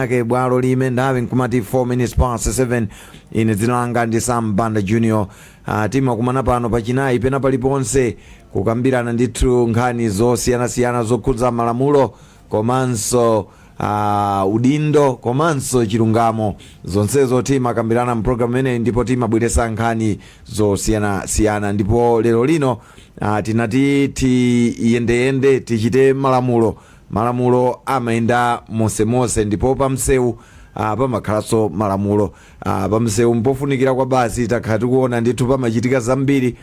yake Bwalo Liime, nthawi nkumati 4 minutes past 7. Ine dzina langa ndi Sam Banda Junior. Timakumana pano pachinayi pena paliponse kukambirana ndithu nkhani zosiyanasiyana zokhudza malamulo komanso udindo komanso chilungamo. Zonsezo timakambirana mpulogalamu imeneyi ndipo timabweretsa nkhani zosiyanasiyana. Ndipo lero lino tinati tiyendeyende, tichite malamulo. Malamulo amayenda monsemonse, ndipo pamsewu pamakhalanso malamulo. Pamsewu mpofunikira kwa basi. Takhala tikuona ndithu pamachitika zambiri.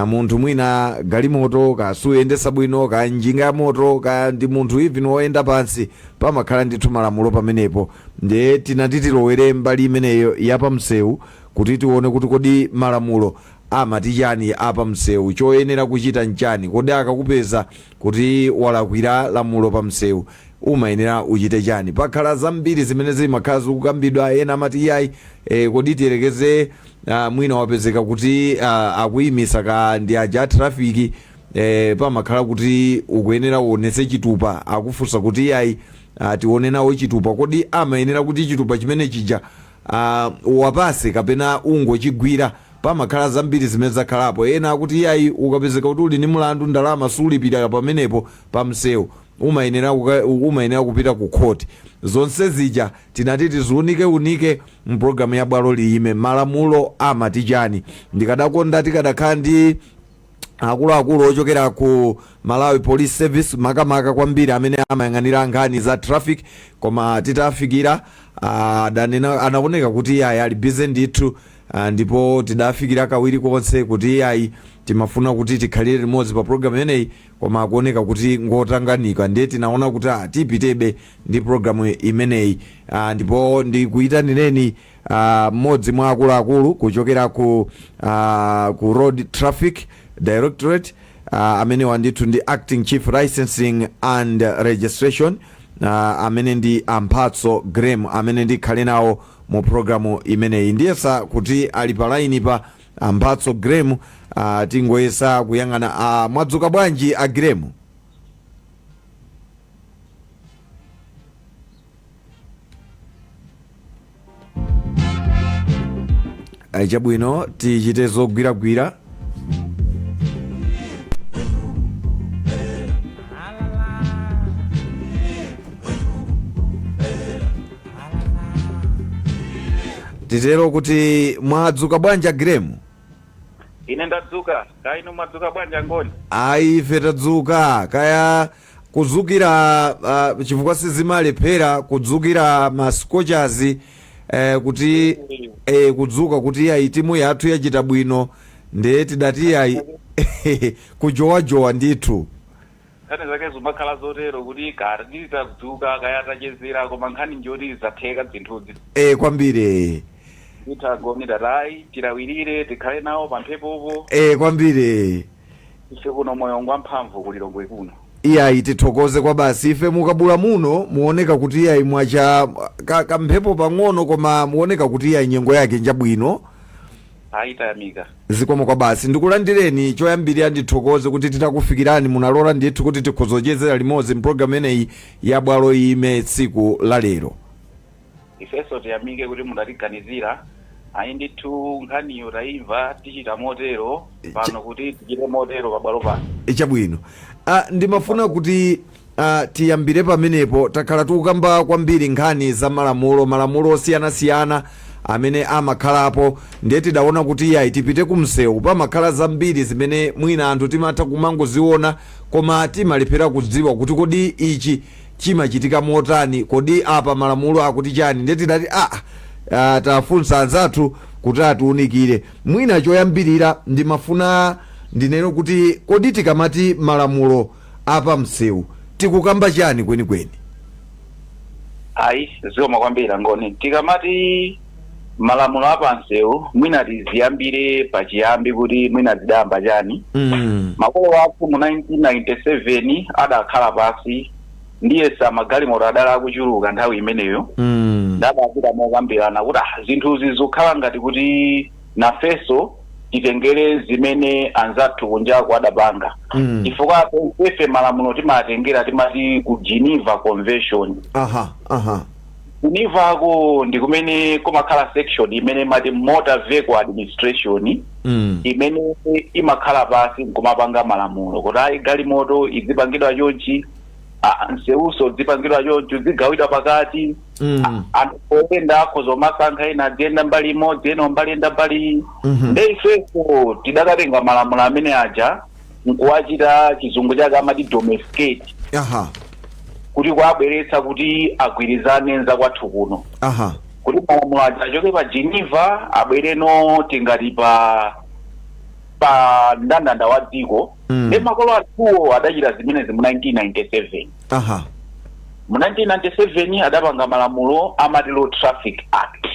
Munthu mwina galimoto kasuyendesa bwino, ka njinga ya moto, ka ndi munthu even woyenda pansi, pamakhala ndithu malamulo pamenepo. Ndiye tinati tilowere mbali imeneyo ya pamsewu kuti tione kuti kodi malamulo amati chani apamsewu, choyenera kuchita nchani, kodi akakupeza kuti walakwira lamulo pamsewu umayenera uchite chani. Pakhala zambiri zimene zimakhala zikukambidwa. Ena amati iyayi, kodi tiyerekeze mwina wapezeka kuti akuyimisa ka ndi aja a traffic, pamakhala kuti ukuyenera uonese chitupa. Akufunsa kuti iyayi, tione nawo chitupa. Kodi amayenera kuti chitupa chimene chija uwapase kapena ungochigwira? Pamakhala zambiri zimene zakhalapo. Ena akuti iyayi, ukapezeka kuti uli ndi mlandu, ndalama sulipira pamenepo pamsewu, umayenera kupita ku khoti. Zonse zija tinati tiziunike mpulogalamu ya Bwalo Liyime, malamulo amati chani. Ndikadakonda tikadakhala ndi akuluakulu ochokera ku Malawi Police Service, makamaka kwambiri amene amayang'anira nkhani za traffic, koma titafikira adanena, anaoneka kuti iyayi, ali busy ndithu. Ndipo tidafikira kawiri konse kuti iyayi, timafuna kuti tikhalire limodzi pa program imeneyi, koma akuoneka kuti ngotanganika. Ndiye tinaona kuti tipitebe ndi programu imeneyi. Ndipo ndikuyitanireni mmodzi mwa akuluakulu kuchokera ku Road Traffic Directorate. Amenewa ndithu ndi Acting Chief Licensing and Registration, amene ndi Amphatso Graham, amene ndikhale nawo mu programu imeneyi. Ndiyesa kuti ali pa line pa Amphatso Graham. Tingoyesa kuyang'ana. Mwadzuka bwanji a Graham? Chabwino, tichite zogwiragwira. Titero kuti mwadzuka bwanji a Graham? Ine ndadzuka. Kaya inu mwadzuka bwanji, Angoni? Ayi, ife tadzuka. Kaya kudzukira chifukwa sizimalephera kudzukira ma Scorchers kuti kudzuka kuti ayi, timu yathu yachita bwino, ndiye tidati ayi, kujowajowa ndithu. Nkhani zake zimakhala zotero kuti kati tadzuka, kaya tachezera, koma nkhani njoti zatheka zinthuzi. Kwambiri. Ndithu Angoni, tatayi tilawirire, tikhale nawo pamphepopo. Kwambiri. Ife kuno moyo ngwamphamvu kulilongwe kuno. Iyayi, tithokoze kwa basi. Ife mukabula muno muoneka kuti iyayi, mwacha kamphepo pang'ono, koma muoneka kuti iyayi, nyengo yake njabwino. Ayi, tayamika. Zikomo kwa basi. Ndikulandireni. Choyambirira ndithokoze kuti titakufikirani munalola ndithu kuti tikhozochezera limodzi mpulogalamu imeneyi ya Bwalo Ime tsiku la lero. Ifenso tiyamike kuti mudatiganizira. Ayi ndithu, nkhaniyo tayimva, tichita motero pano kuti tichite motero pabwalo pano. Chabwino. Ndimafuna kuti tiyambire pamenepo. Takhala tikukamba kwambiri nkhani za malamulo, malamulo osiyanasiyana amene amakhalapo. Ndiye tidaona kuti iyayi, tipite kumsewu. Pamakhala zambiri zimene mwina anthu timatha kumangoziona, koma timalephera kudziwa kuti kodi ichi chimachitika motani, kodi apa malamulo akuti chani. Ndiye tidati tafunsa anzathu kuti atiunikire. Mwina choyambirira ndimafuna ndinene kuti kodi tikamati malamulo apamsewu tikukamba chani kwenikweni? Ayi, zikomo kwambiri, Angoni. Tikamati malamulo apamsewu, mwina tiziyambire pachiyambi kuti mwina zidayamba chani. Makolo athu mu 1997 adakhala pasi, ndiyesa magalimoto adali akuchuluka nthawi imeneyo. Ndadapita mokambirana kuti zinthuzi zikukhala ngati kuti nafenso titengere zimene anzathu kunjako adapanga, chifukwa tonsefe malamulo timatengera, timati ku Geneva Convention. aha aha Genevako ndi kumene kumakhala section imene imati Motor Vehicle Administration, imene imakhala pasi nkumapanga malamulo kuti ayi, galimoto izipangidwa chonchi, nsewuso zipangidwa chonchi, zigawidwa pakati, anthu oyenda akhoza omasankha, ena aziyenda mbali imodzi, ena mbali enda mbali iyi. Nde ifeso tidakatenga malamulo amene aja nkuwachita, chizungu chake amati domesticate, kuti kuabweretsa kuti agwirizane nzakwathu kuno, kuti malamulo aja achoke pa Geneva abwereno tingati pa mndandanda wa dziko. Ndi makolo athuwo adachita zimenezi mu 1997. Mu 1997 adapanga malamulo amati Road Traffic Act.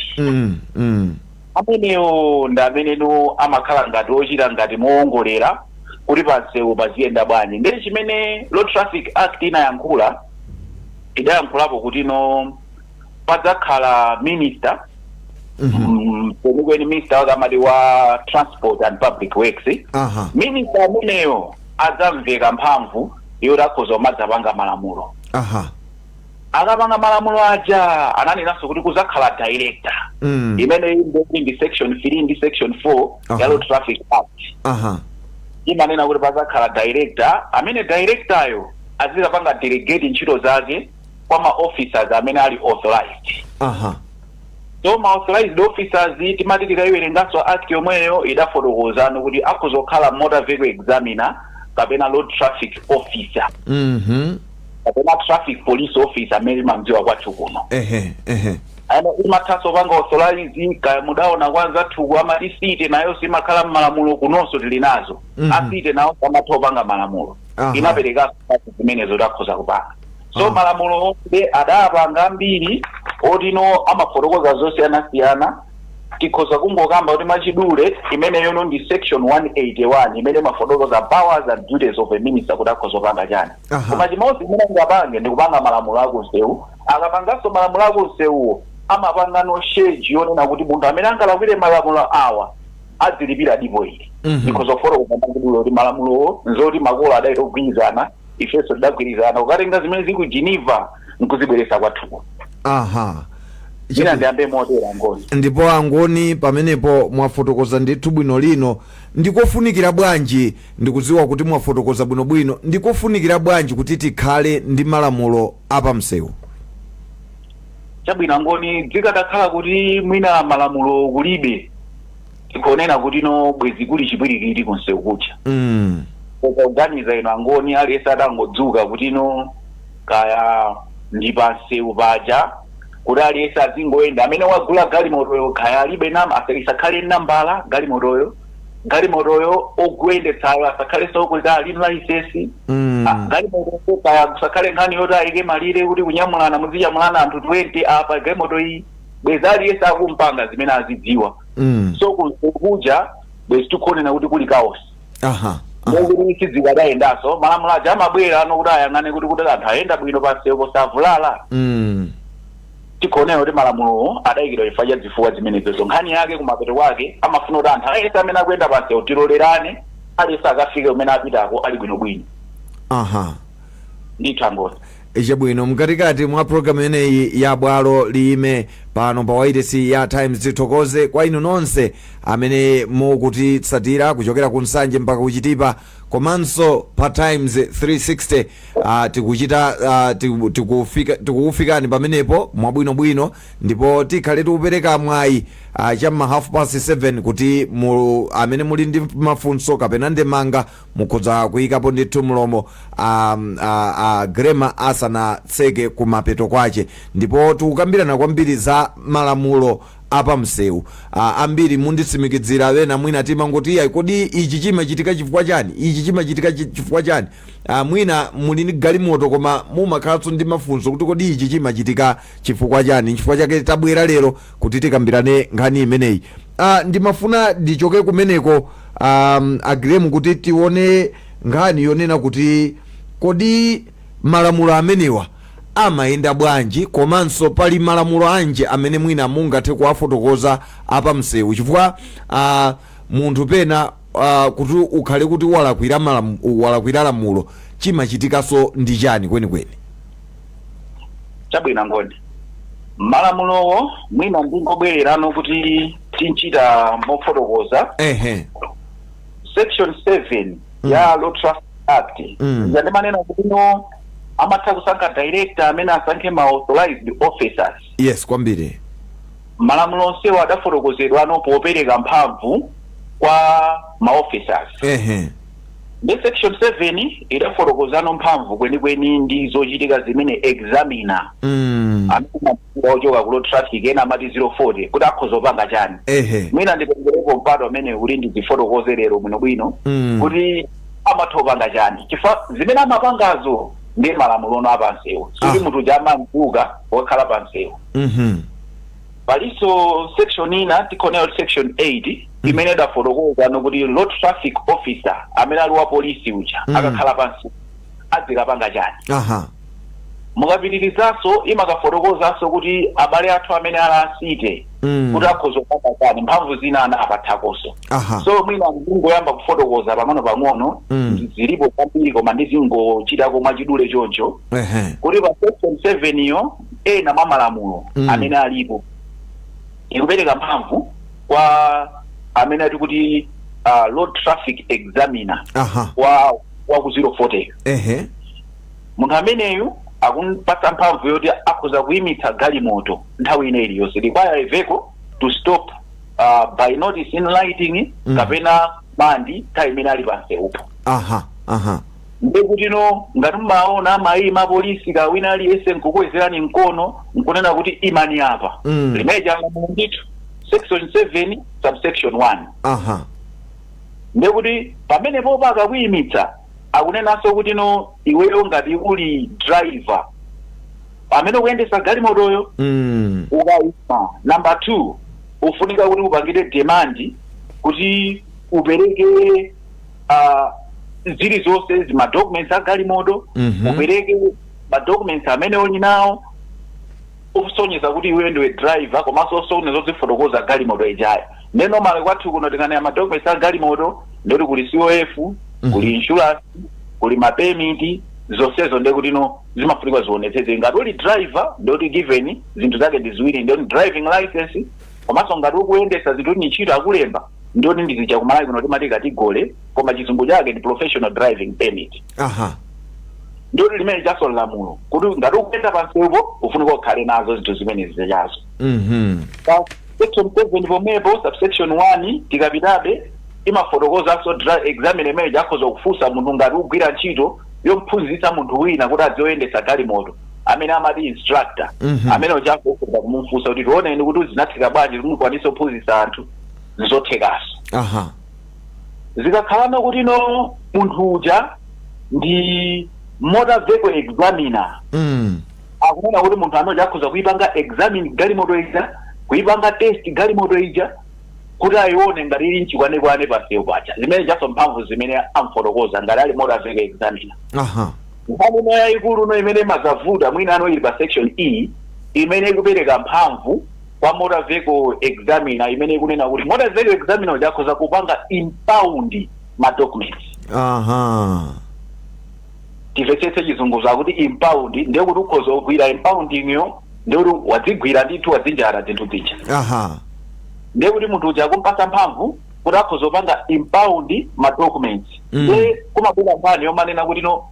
Amenewo ndi ameneno amakhala ngati ochita ngati mowongolera kuti pansewu paziyenda bwanji. Ndi chimene Road Traffic Act inayankhula, idayankhulapo kuti no, padzakhala minister, kwenikweni minister wake amati wa Transport and Public Works. Minister ameneyo adzamveka mphamvu yoti akhoza kumadzapanga malamulo. Akapanga malamulo aja, ananenanso kuti kuzakhala director, imene ili ndi section 3 ndi section 4 ya Road Traffic Act. Imanena kuti pazakhala director, amene directoryo azikapanga delegate ntchito zake kwa ma officers amene ali authorized. So ma authorized officers, timati tikayiwerenganso act yomweyo, idafotokozano kuti akhoza kukhala motor vehicle examiner kapena road traffic officer kapena traffic police officer amene timamdziwa kwathu kuno. ehe ehe Ano imathanso panga authorize, kaya mudaona kwanza thuku amati city nayo simakhala mmalamulo, kunonso tili nazo. A city nawo amatha kupanga malamulo. Inaperekanso zimenezo takhoza kupanga. So malamulo onse adapanga ambiri otino amafotokoza zosiyanasiyana. Tikhoza kungokamba kuti mwachidule imeneyono ndi section 181 imene imafotokoza powers and duties of a minister, kuti akhoza kupanga chani. Koma chimodzi imene angapange ndi kupanga malamulo akunsewu. Akapanganso malamulo akunsewuwo, amapangano schedule yonena kuti munthu amene angalakwire malamulo awa adzilipira dipo ili. Ndikhoza kufotokoza mwachidule kuti malamulowo nzoti makolo adayita kugwirizana, ifenso tidagwirizana kukatenga zimene zili ku Geneva nkuzibweretsa kwathuko. Ina ndiyambe motera, Ngoni. Ndipo Angoni, pamenepo mwafotokoza ndithu bwino lino. Ndikofunikira bwanji, ndikudziwa kuti mwafotokoza bwinobwino, ndikofunikira bwanji kuti tikhale ndi malamulo apamsewu? Chabwino, Ngoni. Zikadakhala kuti mwina malamulo kulibe, tikonena kuti no, bwezi kuli chipwirikiti kunsewu kucha. Kuganiza ino, Angoni, aliyense atangodzuka kuti no, kaya ndi pansewu paja, kuti aliyense azingoyenda, amene wagula galimotoyo kaya alibe isakhale nambala galimotoyo, galimotoyo oguyendetsayo asakhalenso kuti ali licence, galimoto kaya kusakhale nkhani yoti ayike malire kuti kunyamulana muzinyamulana anthu 20 apa galimoto iyi, bwezi aliyense akumpanga zimene azidziwa. So kuja bwezi tikuonena kuti kuli chaos. Mokuti sizikadayendanso. Malamulo aja amabwera ano kuti ayang'ane kuti anthu ayenda bwino pansewu posavulala. Tikuonera kuti malamulowo adayikidwa chifukwa cha zifukwa zimenezozo. Nkhani yake kumapeto kwake amafuna kuti anthu aliyense amene akuyenda pansewu tilolerane, aliyense akafike kumene apitako ali bwinobwino. Ndithu, Angoni. Chabwino, mkatikati mwa programu imeneyi ya Bwalo Liyime pano pa wailesi ya Times, tithokoze kwa inu nonse amene mukutitsatira kuchokera ku Nsanje mpaka kuchitipa, komanso pa Times 360. Tikuchita tikukufikani pamenepo mwabwinobwino, ndipo tikhale tikupereka mwayi cham'ma 7:30 kuti amene muli ndi mafunso kapena ndemanga mukhoza kuyikapo ndithu mlomo Grema asanatseke kumapeto kwache. Ndipo tikukambirana kwambiri za malamulo apamsewu. Ambiri munditsimikizira, wena mwina timangoti iya, kodi ichi chimachitika chifukwa chani, ichi chimachitika chifukwa chani? Mwina muli ndi galimoto koma mumakhalanso ndi mafunso kuti kodi ichi chimachitika chifukwa chani? Chifukwa chake tabwera lero kuti tikambirane nkhani imeneyi. Ndimafuna ndichoke kumeneko, Agremu, kuti tione nkhani yonena kuti kodi malamulo amenewa amayenda bwanji, komanso pali malamulo anji amene mwina mungathe kuwafotokoza apamsewu, chifukwa munthu pena kuti ukhale kuti walakwira lamulo, chimachitikanso ndi chani kwenikweni? Chabwino, Ngoni. Malamulowo mwina ndingobwererano kuti tinchita mofotokoza. Section 7 ya Road Traffic Act yandimanena kuti no, amatha kusankha director amene asankhe ma authorized officers. Yes, kwambiri. Malamulo onsewo adafotokozedwano popereka mphamvu kwa ma officers. Ndi section 7 idafotokozano mphamvu kwenikweni ndi zochitika zimene examiner amene ochoka ku road traffic, ena amati 040, kuti akhoza kupanga chani. Mwina nditengerepo mpata amene kuti ndizifotokoze lero bwinobwino kuti amatha kupanga chani, chifukwa zimene amapangazo ndi malamulo ono apansewu, sikuti munthu uja amanzuka wakhala pansewu. Palinso section ina tikhonera kuti section 8 imene idafotokoza nokuti road traffic officer amene ali wa polisi uja akakhala pansi adzikapanga chani. Mukapitirizanso imakafotokozanso kuti abale athu amene ali a city kuti akhoza kupanga chani, mphamvu zina ana apathakonso. So mwina ndingoyamba kufotokoza pang'ono pang'ono. Zilipo zambiri koma ndizingochitako mwachidule choncho kuti pa section 7 iyo, ena mwa malamulo amene alipo ikupereka mphamvu kwa amene ati kuti road traffic examiner wa ku 040. Munthu ameneyu akumpatsa mphamvu yoti akhoza kuyimitsa galimoto nthawi ina iliyonse, require a vehicle to stop by notice in writing kapena command nthawi imene ali pansewupo. aha aha Ndekutino ngati mmaona amayima polisi kawina aliyense nkukwezerani mkono nkunena kuti imani apa, limene changamulo ndithu, section 7 subsection 1. Ndekuti pamenepo akakuyimitsa, akunenanso kuti no, iweyo ngati uli driver amene ukuyendesa galimotoyo, ukayima, number 2, ufunika kuti upangire demand kuti upereke zilizonse ma documents a galimoto, upereke ma documents amene uli nawo usonyeza kuti iweyo ndiwe driver, komanso usonyeza uzifotokoza galimoto ijayo. Ndeno male kwathu kuno tikanena ma documents a galimoto ndoti kuli COF, kuli insurance, kuli ma permit, zonsezo ndekuti no, zimafunika zionetseze. Ngati uli driver ndoti given zinthu zake ndi ziwiri, ndoti driving license, komanso ngati ukuyendesa zinthu ni ntchito akulemba, ndoti ndizija kumalawi kuno timati category, koma chizungu chake ndi professional driving permit. Ndoti limene chaso lamulo kuti ngati ukuyenda pansewupo ufunika ukhale nazo zinthu zimene zichazo. Pa section 7 pomwepo subsection 1 tikapitabe imafotokozanso examiner imene jakhoza kufunsa munthu ngati ugwira ntchito yomphunzitsa munthu wina kuti adziwoyendesa galimoto, amene amati instructor, amene ujakhoza kumufunsa kuti tioneni kuti zinatheka bwanji mukwanise kuphunzitsa anthu, zizothekaso. Zikakhalano kuti no, munthu uja ndi motor vehicle examiner, akunena kuti munthu amene akhoza kuipanga examine galimoto ija, kuipanga test galimoto ija kuti ayione ngati ili mchikwanekwane pansewu paja, zimene jaso mphamvu zimene amfotokoza ngati ali motor vehicle examiner. Nkhani ino yayikulu no imene imazavuta mwina ano ili pa section E imene ikupereka mphamvu kwa motor vehicle examiner, imene ikunena kuti motor vehicle examiner uja akhoza kupanga impound ma documents. Timvetsetse chizungu zakuti impound, ndiye kuti ukhoza kugwira impounding yo, ndiye kuti wadzigwira ndithu, wadzinjala zinthu zija. Ndiye kuti munthu uja akumpasa mphamvu kuti akhoza kupanga impound ma documents. Ndiye kumabwera nkhani yomanena kuti no,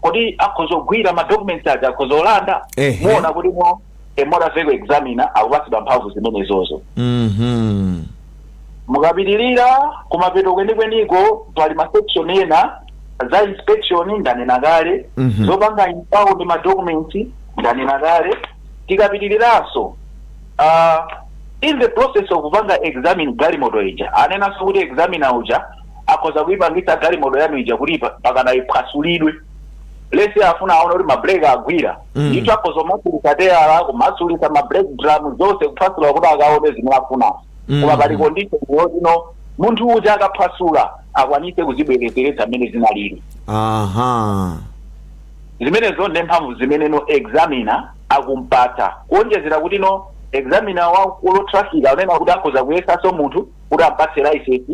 kodi akhoza kugwira ma documents aja, akhoza kulanda? Muona kuti no, a motor vehicle examiner akupatsidwa mphamvu zimenezozo. Mukapitirira kumapeto kwenikweniko pali ma section ena za inspection ndanena kale, zopanga impound ma documents ndanena kale. Tikapitiriranso, in the process of kupanga examine galimoto ija, anenanso kuti examiner uja akhoza kuipangisa galimoto yanu ija kuti pakana iphwasulidwe lese afuna aone kuti mabreki agwira. Ndithu akhoza kumasulisa teyala, kumasulisa ma brake drum zonse, kuphwasula kuti akaone zimene afunazo. Koma pali condition yoti no, munthu uja akaphwasula akwanise kuzibwerezeretsa mmene zinalili. Zimenezo ndi mphamvu zimene no examiner akumpatsa, kuonjezera kuti no, examiner wa road traffic anena kuti akhoza kuyesanso munthu kuti ampatse license,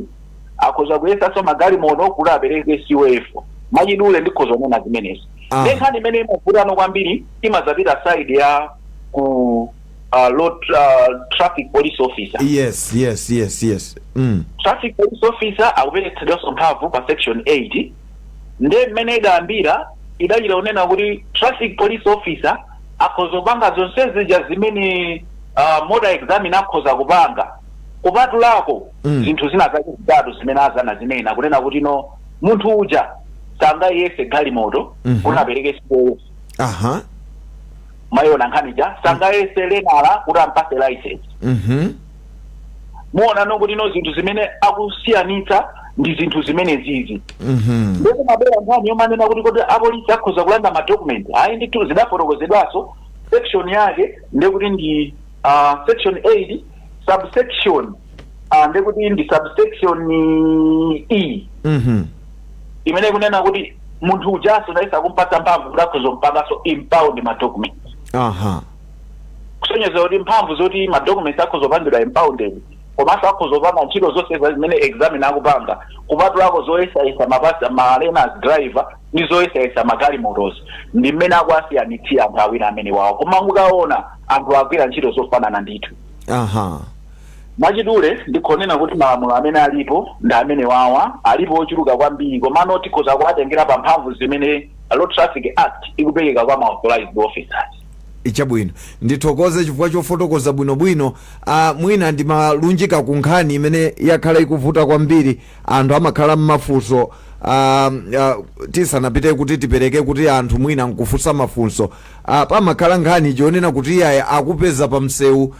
akhoza kuyesanso magalimoto kuti apereke COF. Mwachidule ndikhoza kunena zimenezo. Ndi nkhani imene imavutano kwambiri imazapita side ya ku road traffic police officer. yes. Traffic police officer akuperetsedwanso mphamvu pa section 8. Nde mmene idayambira, idachita kunena kuti traffic police officer akhoza kupanga zonse zija zimene motor examiner akhoza kupanga, kupatulako zinthu zina zake zitatu zimene azana zinena kunena kuti no, munthu uja sangayese galimoto kuti apereke COS. Mayiona nkhani, sangayese learner kuti ampase license. Muona no kuti no, zinthu zimene akusiyanitsa ndi zinthu zimene zizi. Ndikumabwera nkhani yomanena kuti kodi apolisi akhoza kulanda madocument? Ayi ndithu, zidafotokozedwanso section yake, ndekuti ndi section 8 subsection ndekuti ndi subsection E imene kunena kuti munthu ujaso naisa kumpatsa mphamvu kuti akhoza kumpanganso impound ma document, kusonyeza kuti mphamvu zoti ma documents akhoza kupangidwa impounded, komanso akhoza kupanga ntchito zonse zimene examiner akupanga, kupatulako zoyesayesa mapasa ma learners driver ndi zoyesayesa magalimotos. Ndi mmene akuasiyanitsira anthu awiri amene wawo, koma mukaona anthu agwira ntchito zofanana ndithu. Mwachidule ndikhonena kuti malamulo amene alipo ndi amene wawa. Alipo ochuluka kwambiri, komano tikhoza kuwatengera pa mphamvu zimene Road Traffic Act ikupereka kwa ma authorized officers. Chabwino, ndithokoze chifukwa chofotokoza bwinobwino. Mwina ndimalunjika ku nkhani imene yakhala ikuvuta kwambiri, anthu amakhala mmafunso. Tisanapite kuti tipereke kuti anthu mwina nkufunsa mafunso, pamakhala nkhani chonena kuti iyayi, akupeza pa msewu,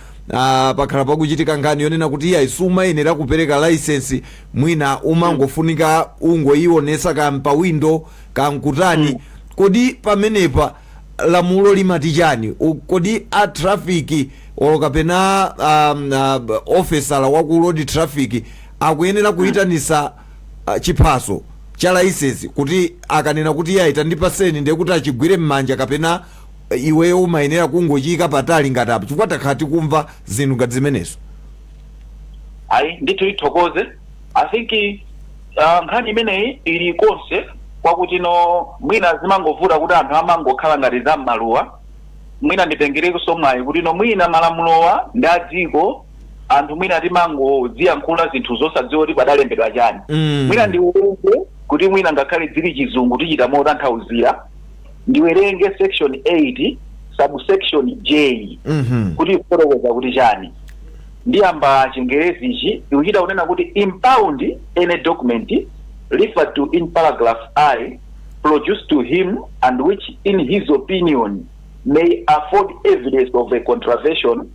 pakhala pakuchitika nkhani yonena kuti iyayi, sumayenera kupereka license, mwina umangofunika ungoyionesa kampa window kankutani. Kodi pamenepa lamulo limati chani? Kodi a traffic olo kapena ofesala waku road traffic akuyenera kuyitanisa chiphaso cha license kuti akanena kuti iyayi, tandipaseni, ndiye kuti achigwire m'manja, kapena iweyo umayenera kungochiyika patali ngati apo? Chifukwa takhala tikumva zinthu ngati zimenezo. Ayi ndithu, ithokoze. I think nkhani imeneyi ili konse kwakuti no, mwina zimangovuta kuti anthu amangokhala ngati zam'maluwa. Mwina nditengerekonso mwayi kuti no, mwina malamulowa ndi a dziko, anthu mwina timangodziyankhula zinthu zosadziwa kuti padalembedwa chani. Mwina ndiwerenge kuti mwina ngakhale zili Chizungu, tichita motanthauzira. Ndiwerenge section 8 subsection J kuti ikufotokoza kuti chani. Ndiyamba Chingerezichi, ikuchita kunena kuti, "Impound any document referred to in paragraph I produced to him and which in his opinion may afford evidence of a contravention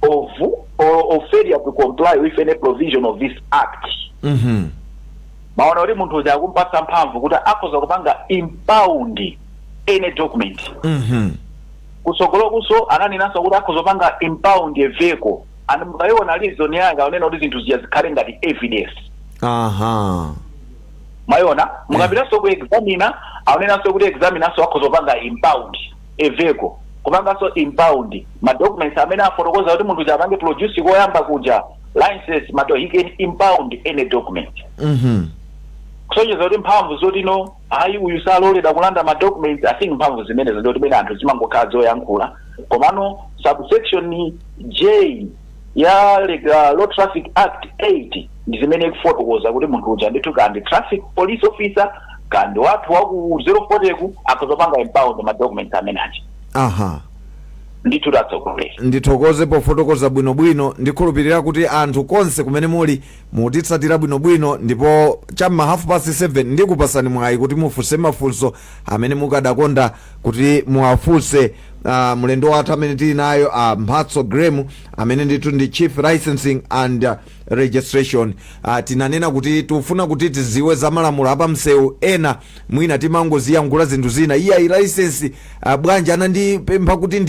of or of failure to comply with any provision of this act." Maona kuti munthu uja akumpatsa mphamvu kuti akhoza kupanga impound any document. Kutsogolokunso ananenanso kuti akhoza kupanga impound a vehicle, and mukayiona reason yake, akunena kuti zinthu zija zikhale ngati evidence. Mayiona, mukapitanso ku examiner, akunenanso kuti examiner akhoza kupanga impound a vehicle, kupanganso impound ma documents amene afotokoza kuti munthu uja apange produce koyamba kuja, license mato, he can impound any document, kusonyeza kuti mphamvu zoti no, ayi, uyu saloledwa kulanda ma documents, I think mphamvu zimenezo ndoti bwina anthu zimangokhala zoyankhula. Komano subsection J ya Road Traffic Act 8 ndi zimene ikufotokoza kuti munthu uja ndithu, kandi traffic police officer, kandi wathu waku 040 ku, akuzopanga impound ma documents amene aja. Ndithu, tatsogolera. Ndithokoze pofotokoza bwinobwino. Ndikhulupirira kuti anthu konse kumene muli mutitsatira bwinobwino, ndipo cham'ma 7:30 ndikupasani mwayi kuti mufunse mafunso amene mukadakonda kuti muwafunse mlendo wathu amene tili nayo, Mphatso Graham, amene ndithu ndi Chief Licensing and Registration. Tinanena kuti tikufuna kuti tiziwe za malamulo apamsewu. Ena mwina timangoziyankhula zinthu zina, iyayi, license, bwanji anandipempha kuti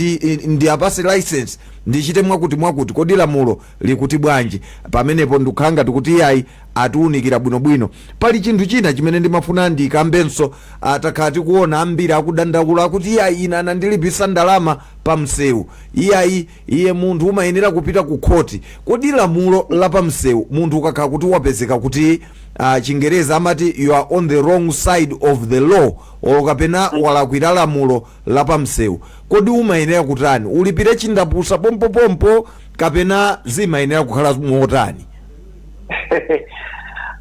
ndi apase license, ndichite mwakuti mwakuti, kodi lamulo likuti bwanji pamenepo? Ndikukhala ngati kuti iyayi, atiwunikira bwinobwino. Pali chinthu china chimene ndimafuna ndikambenso. Takhala tikuona ambiri akudandaula kuti iyayi, ine anandilipisa ndalama. pa msewu, iyayi, iye munthu umayenera kupita ku khoti. Kodi lamulo la pa msewu, munthu ukakhala kuti wapezeka kuti, Chingereza amati you are on the wrong side of the law, olo kapena walakwira lamulo la pa msewu, kodi umayenera kutani? Ulipire chindapusa pompopompo kapena zimayenera kukhala motani?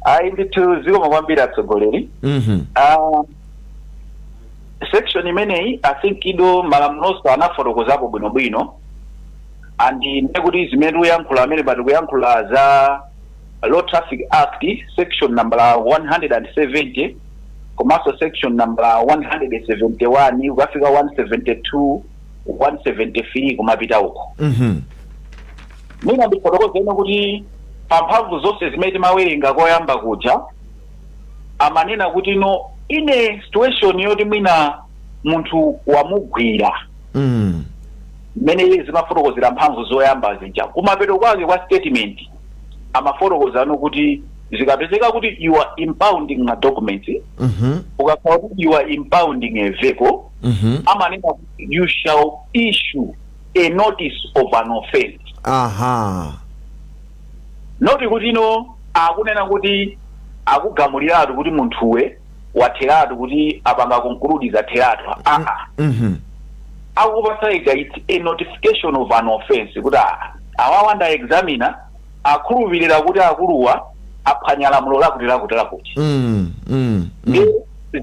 Ayi ndithu, zikomo kwambiri atsogoleri. Section imeneyi, I think ido malamuloso anafotokozapo bwinobwino, and ndekuti zimene tikuyankhula amene pati kuyankhula za Road Traffic Act, section number 170 komanso section number 171 ukafika 172, 173 kumapita uko. Mwina ndifotokozeni kuti pamphamvu zonse zimene timawerenga koyamba kuja, amanena kuti no, ine situation yoti mwina munthu wamugwira, mmene zimafotokozera mphamvu zoyamba zija, kumapeto kwake kwa statement amafotokozano kuti zikapezeka kuti you are impounding ma documents, ukakhala kuti you are impounding a vehicle, amanena kuti you shall issue a notice of an offense. Not kuti no, akunena kuti akugamuliratu kuti munthuwe watheratu, kuti apanga conclude zatheratu, aa. Akupasa ija, it's a notification of an offense, kuti awawa nda examiner akhulupirira kuti akuluwa aphwanya lamulo lakuti lakuti lakuti. Ndi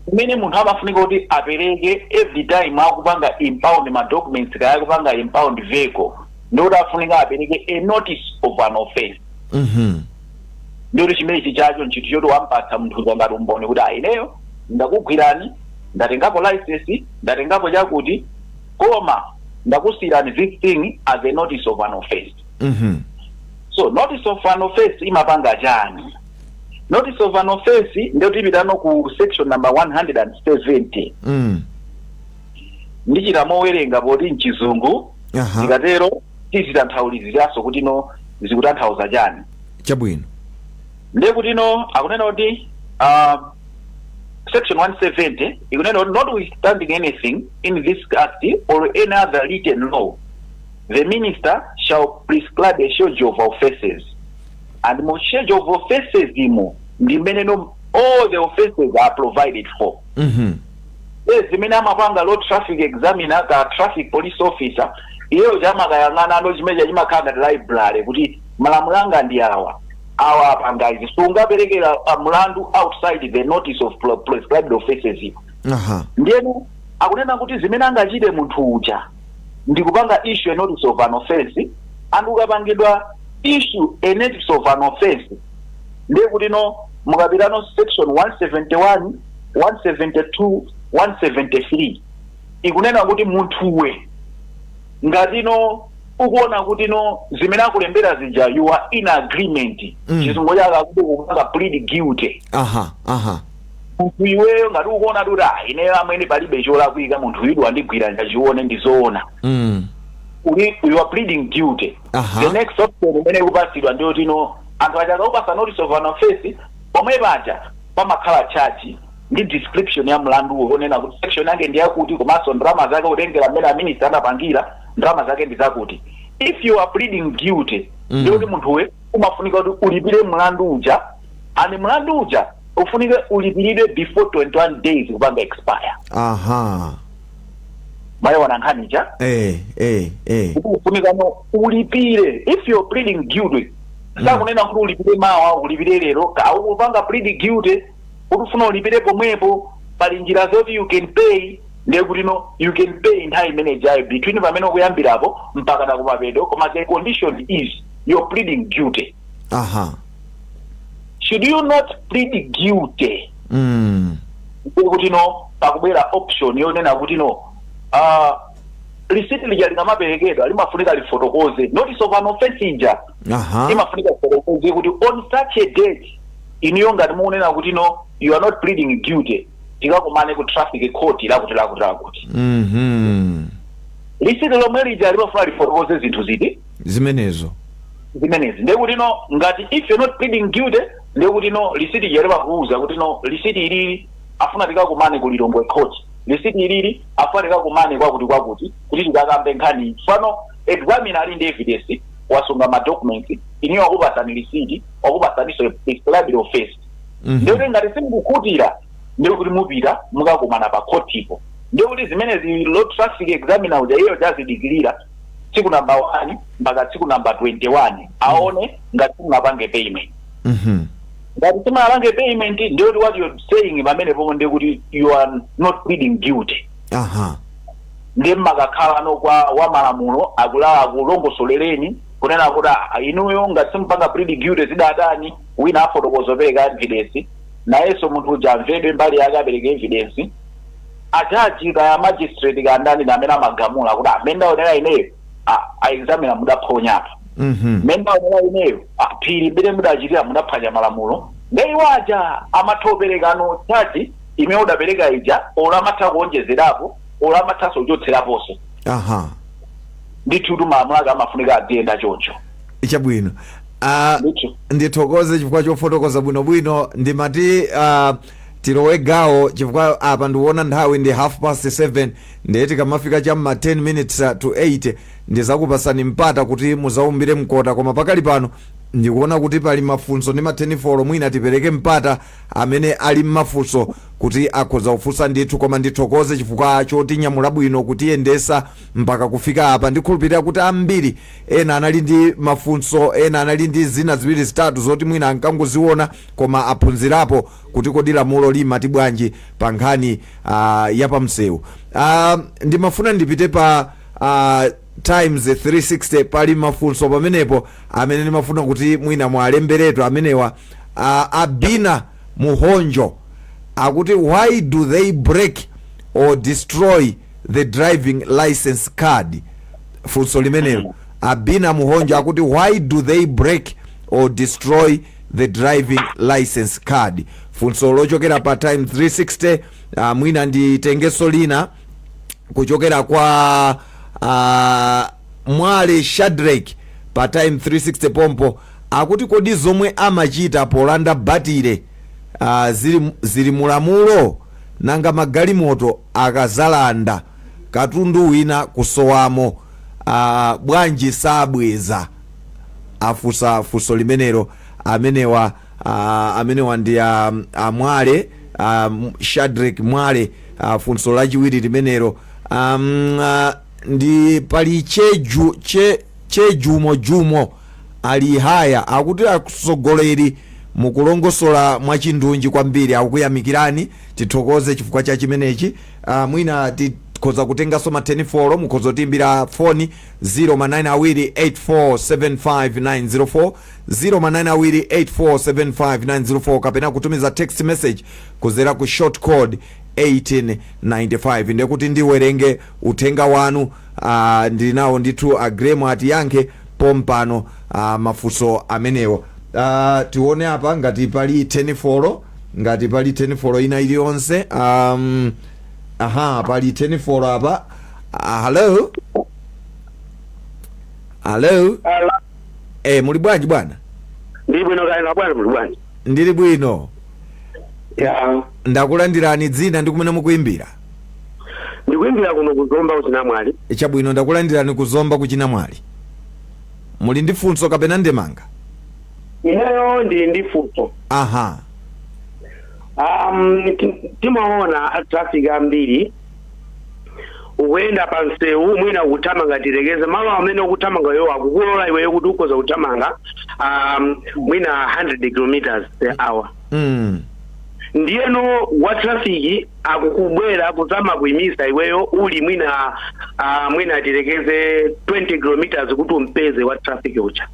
zimene munthu amafunika kuti apereke every time akupanga impound ma documents kaya akupanga impound vehicle, ndikuti afunika apereke a notice of an offense. Ndikuti chimene chichacho nchinthu choti wampatsa munthu ngati umboni kuti ineyo ndakugwirani, ndatengapo license, ndatengapo chakuti, koma ndakusiyirani this thing as a notice of an offense. So notice of an offense imapanga chani? Notice of an offense ndiyo tipitano ku section number 170. Ndichita mowerenga poti mchizungu. Tikatero tizitanthauliziraso kuti no, zikutanthauza chani. Chabwino. Ndiye kuti no, akunena kuti section 170 ikunena kuti, "Notwithstanding anything in this act or any other written law, the minister shall prescribe a schedule of offences." And mu schedule of offences imo ndi mmene no, all the offences are provided for. Yes, zimene amapanga road traffic examiner ka traffic police officer, iyeyo chamakayang'ana ano chimene chimakhala ngati library, kuti malamulo anga ndi awa, awa apanga izi, sungaperekera mlandu outside the notice of prescribed offences ipo. Ndiyenu akunena kuti zimene angachite munthu uja ndikupanga issue a notice of an offense, and ukapangidwa issue a notice of an offense, ndiye kuti no, mukapitano section 171, 172, 173 ikunena kuti munthuwe ngatino ukuona kuti no, zimene akulembera zija you are in agreement, chizungu chake akuti kupanga plead guilty. aha aha Munthu iweyo ngati ukuona kuti ineyo amwene palibe cholakwika, munthu uyu wandigwira, ndachione ndizoona, uli you are pleading guilty. The next option imene ikupasidwa ndiyo tino anthu aja akakupasa notice of an offense, pomwe paja pamakhala charge ndi description ya mlanduwo, onena kuti section yake ndi yakuti, komanso ndalama zake kutengera mmene a minister anapangira, ndalama zake ndi zakuti. If you are pleading guilty, ndikuti munthuwe umafunika kuti ulipire mlandu uja, and mlandu uja ufunike ulipiridwe before 21 days kupanga expire. Mayiona nkhanicha? Eh. Kuti ufunikano ulipire if you're pleading guilty. Sakunena kuti ulipire mawa, ulipire lero, kaukupanga plead guilty kuti ufuna ulipire pomwepo, pali njira zoti you can pay. Ndiye kuti no, you can pay nthawi imene ijayo between pamene ukuyambirapo mpaka nakumapeto, koma the condition is you're pleading guilty. Should you not plead guilty, ndiye kuti no, pakubwera option yonena kuti no, receipt lija likamaperekedwa limafunika lifotokoze notice of an offense ija. Imafunika lifotokoze kuti on such a date, inuyo ngati mukunena kuti no, you are not pleading guilty, tikakumane ku traffic court lakuti lakuti lakuti. Lisiti lomwe lija limafuna lifotokoze zinthu ziti? Zimenezo. Zimenezi. Ndiye kuti no, ngati if you're not pleading guilty, ndiye kuti no, lisiti ija limakuuza kuti no, lisiti ilili afuna tikakumane ku Lilongwe court Lisiti ilili afanika kumane kwakuti kwakuti kuti tikakambe nkhani. Fano examiner ali ndi evidence, wasunga ma documents, iniyo wakupasani lisiti, wakupasaniso prescribed offense. Ndikuti ngati simukukhutira, ndikuti mupita mukakumana pa khotipo. Ndikuti zimenezi road traffic examiner uja iyo jazidikirira tsiku namba 1 mpaka tsiku namba 21, aone ngati simunapange payment. Ngati simunapange payment, ndikuti what you're saying pamene pomwe ndikuti you are not pleading guilty. Ndiye mmakakhala no kwa wa malamulo akulala akulongosolereni kunena kuti, "Ah, inuyo ngati simupanga plead guilty zidatani?" Wina afotokoza, opereka evidence, nayenso munthu uja amvedwe mbali yake, apereke evidence. Ajaji kaya magistrate kaya ndani na amene amagamula kuti amene ndaonera ineyo, a examiner mudaphonyapa, mmene ndaonera ineyo, phiri mmene mudachitira mudaphwanya malamulo. Nde iwaja amatha operekano charge imene udapereka ija, olo amatha kuonjezerapo, olo amathanso kuchotseraponso. Ndithu tu malamulo ake amafunika adziyenda choncho. Chabwino. Ndithu. Ndithokoze chifukwa chofotokoza bwinobwino. Ndimati tilowe gawo chifukwa apa ndikuona nthawi ndi 7:30, ndiye tikamafika cham'ma 10 minutes to 8 ndizakupasani mpata kuti muzaumbire mkota. Koma pakali pano ndikuona kuti pali mafunso ndi ma 10 folo. Mwina tipereke mpata amene ali mmafunso kuti akhoza kufunsa ndithu. Koma ndithokoze chifukwa chotinyamula bwino, kutiyendesa mpaka kufika apa. Ndikhulupirira kuti ambiri ena anali ndi mafunso, ena anali ndi zina ziwiri zitatu zoti mwina ankangoziona, koma aphunzirapo kuti kodi lamulo limati bwanji pa nkhani yapamsewu. Ndimafuna ndipite pa Times 360. Pali mafunso pamenepo amene ndimafuna kuti mwina mwalemberetu amenewa. Abina Muhonjo akuti, "Why do they break or destroy the driving license card?" Funso limenelo. Abina Muhonjo akuti, "Why do they break or destroy the driving license card?" Funso lochokera pa Time 360. Mwina nditengeso lina kuchokera kwa Mwale Shadrack pa Time 360 pompo. Akuti, "Kodi zomwe amachita polanda batire zili mulamulo? Nanga magalimoto akazalanda katundu wina kusowamo, bwanji sabweza?" Afusa funso limenelo amenewa. Amenewa ndi Amwale, Shadrack Mwale. Funso lachiwiri limenelo. Ndi pali cheju che chejumo jumo ali haya, akuti, "Atsogoleri mukulongosola mwachindunji kwambiri, akukuyamikirani." Tithokoze chifukwa cha chimenechi. Mwina tikhoza kutenganso ma 10 folo. Mukhoza kutiimbira foni 0 manine 8475904, 0 manine 8475904, kapena kutumiza text message kuzera ku short code 1895. Ndekuti ndiwerenge uthenga wanu. Ndili nawo ndithu. Agremo atiyankhe pompano mafunso amenewo. Tione apa ngati pali 10 folo, ngati pali 10 folo ina iliyonse. Aha, pali 10 folo apa. Hello, hello. Muli bwanji bwana? Ndili bwino kaya bwana, muli bwanji? Ndili bwino. Ya. Ndakulandirani. Dzina ndi kumene mukuimbira? Ndikuimbira kuno kuZomba kuChinamwali. Chabwino, ndakulandirani kuZomba kuChinamwali. Muli ndi funso kapena ndemanga? Ineyo ndili ndi funso. Timaona a traffic ambiri, ukuyenda pa msewu, mwina ukuthamanga, tilekeze malo amene ukuthamanga yo akukulola iweyo kuti ukhoza kuthamanga mwina 100 kilometers per hour. Ndiyeno wa traffic akukubwera kuzama kuyimisa iweyo uli mwina mwina tilekeze 20 kilometers kuti umpeze wa traffic uja.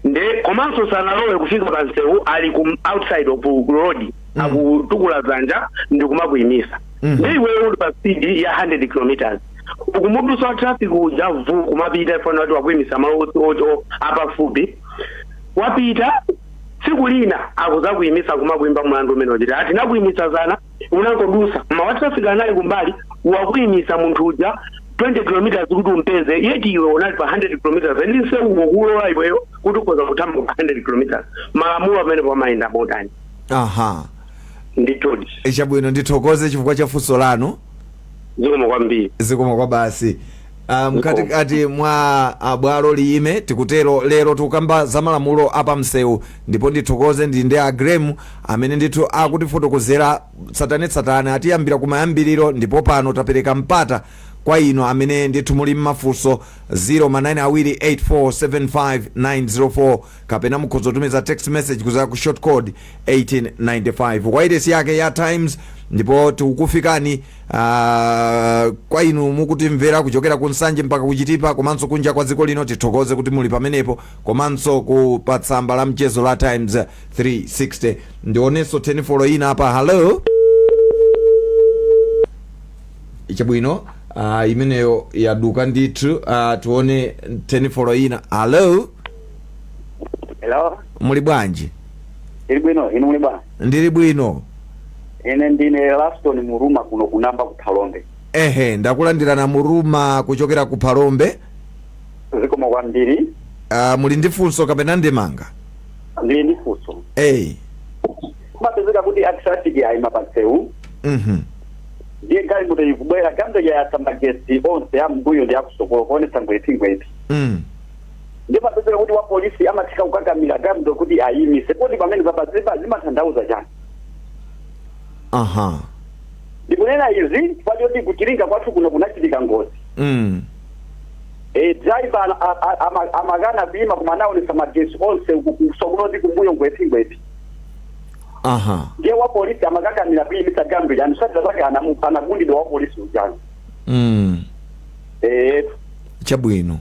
Nde komanso sanalowe kufika pa msewu, ali ku outside of road, akutukula dzanja ndikumakuyimisa. Nde iweyo uli pa speed ya 100 kilometers, ukumudusa wa traffic uja vu kumapita, ifana kuti wakuyimisa malo ocho apafupi, wapita. Tsiku lina akuzakuyimisa kumakuyimba mlandu umene uchita ati nakuyimisa zana unangodusa, ma wa traffic anali kumbali, wakuyimisa munthu uja 20 kilometers kuti umpeze, yet iwe unali pa 100 kilometers ndi msewu ukulola iweyo kuti ukhoza kuthamanga pa 100 kilometers. Malamulo amene pamayenda motani? Aha. Ndithudi. Chabwino, ndithokoze chifukwa cha funso lanu. Zikomo kwambiri. Zikomo kwa basi. Mkatikati mwa bwalo liyime, tikutero lero tikukamba za malamulo apamsewu, ndipo ndithokoze ndi a Grem amene ndithu akutifotokozera tsatanetsatane, atiyambira kumayambiriro, ndipo pano tapereka mpata kwa inu amene ndithu muli mmafunso, 0 28475 904, kapena mukhoza kutumiza text message kuza ku short code 1895, wailesi yake ya Times. Ndipo tikukufikani kwa inu mukutimvera kuchokera ku Nsanje mpaka kuchitipa, komanso kunja kwa dziko lino, tithokoze kuti muli pamenepo, komanso ku patsamba la mchezo la Times 360. Ndionenso 10 ina apa. Hello, chabwino, imeneyo yaduka ndithu. Tione 10 ina. Hello. Hello. Muli bwanji? Ndili bwino, inu muli bwanji? Ndili bwino. Ine ndine Laston Muruma, kuno kunamba ku Phalombe. Ehe, ndakulandirana Muruma kuchokera ku Phalombe. Zikomo kwambiri. Muli ndi funso kapena ndemanga? Ndili ndi funso. Eyi. Kumapezeka kuti a traffic ayima pa msewu, ndiye galimoto ikubwera, galimoto yayatsa magesi onse am'mbuyo ndi akusokolo, kuonetsa ngweti ngweti. Ndiye mapezeka kuti wa polisi amatsika kukakamira galimoto kuti ayimise. Kodi pamene papa zimatanthauza chani? Ndikunena izi chifukwa choti kuchilinga kwathu kuno kunachitika ngozi. Driver amakana kuima, koma anaonetsa magesi onse kusokolo ndi kumbuyo ngweti ngweti. Ndiye wa polisi amakakamira kuyimitsa galimoto yani, sadza zake anagundidwa wa polisi ujani. Chabwino.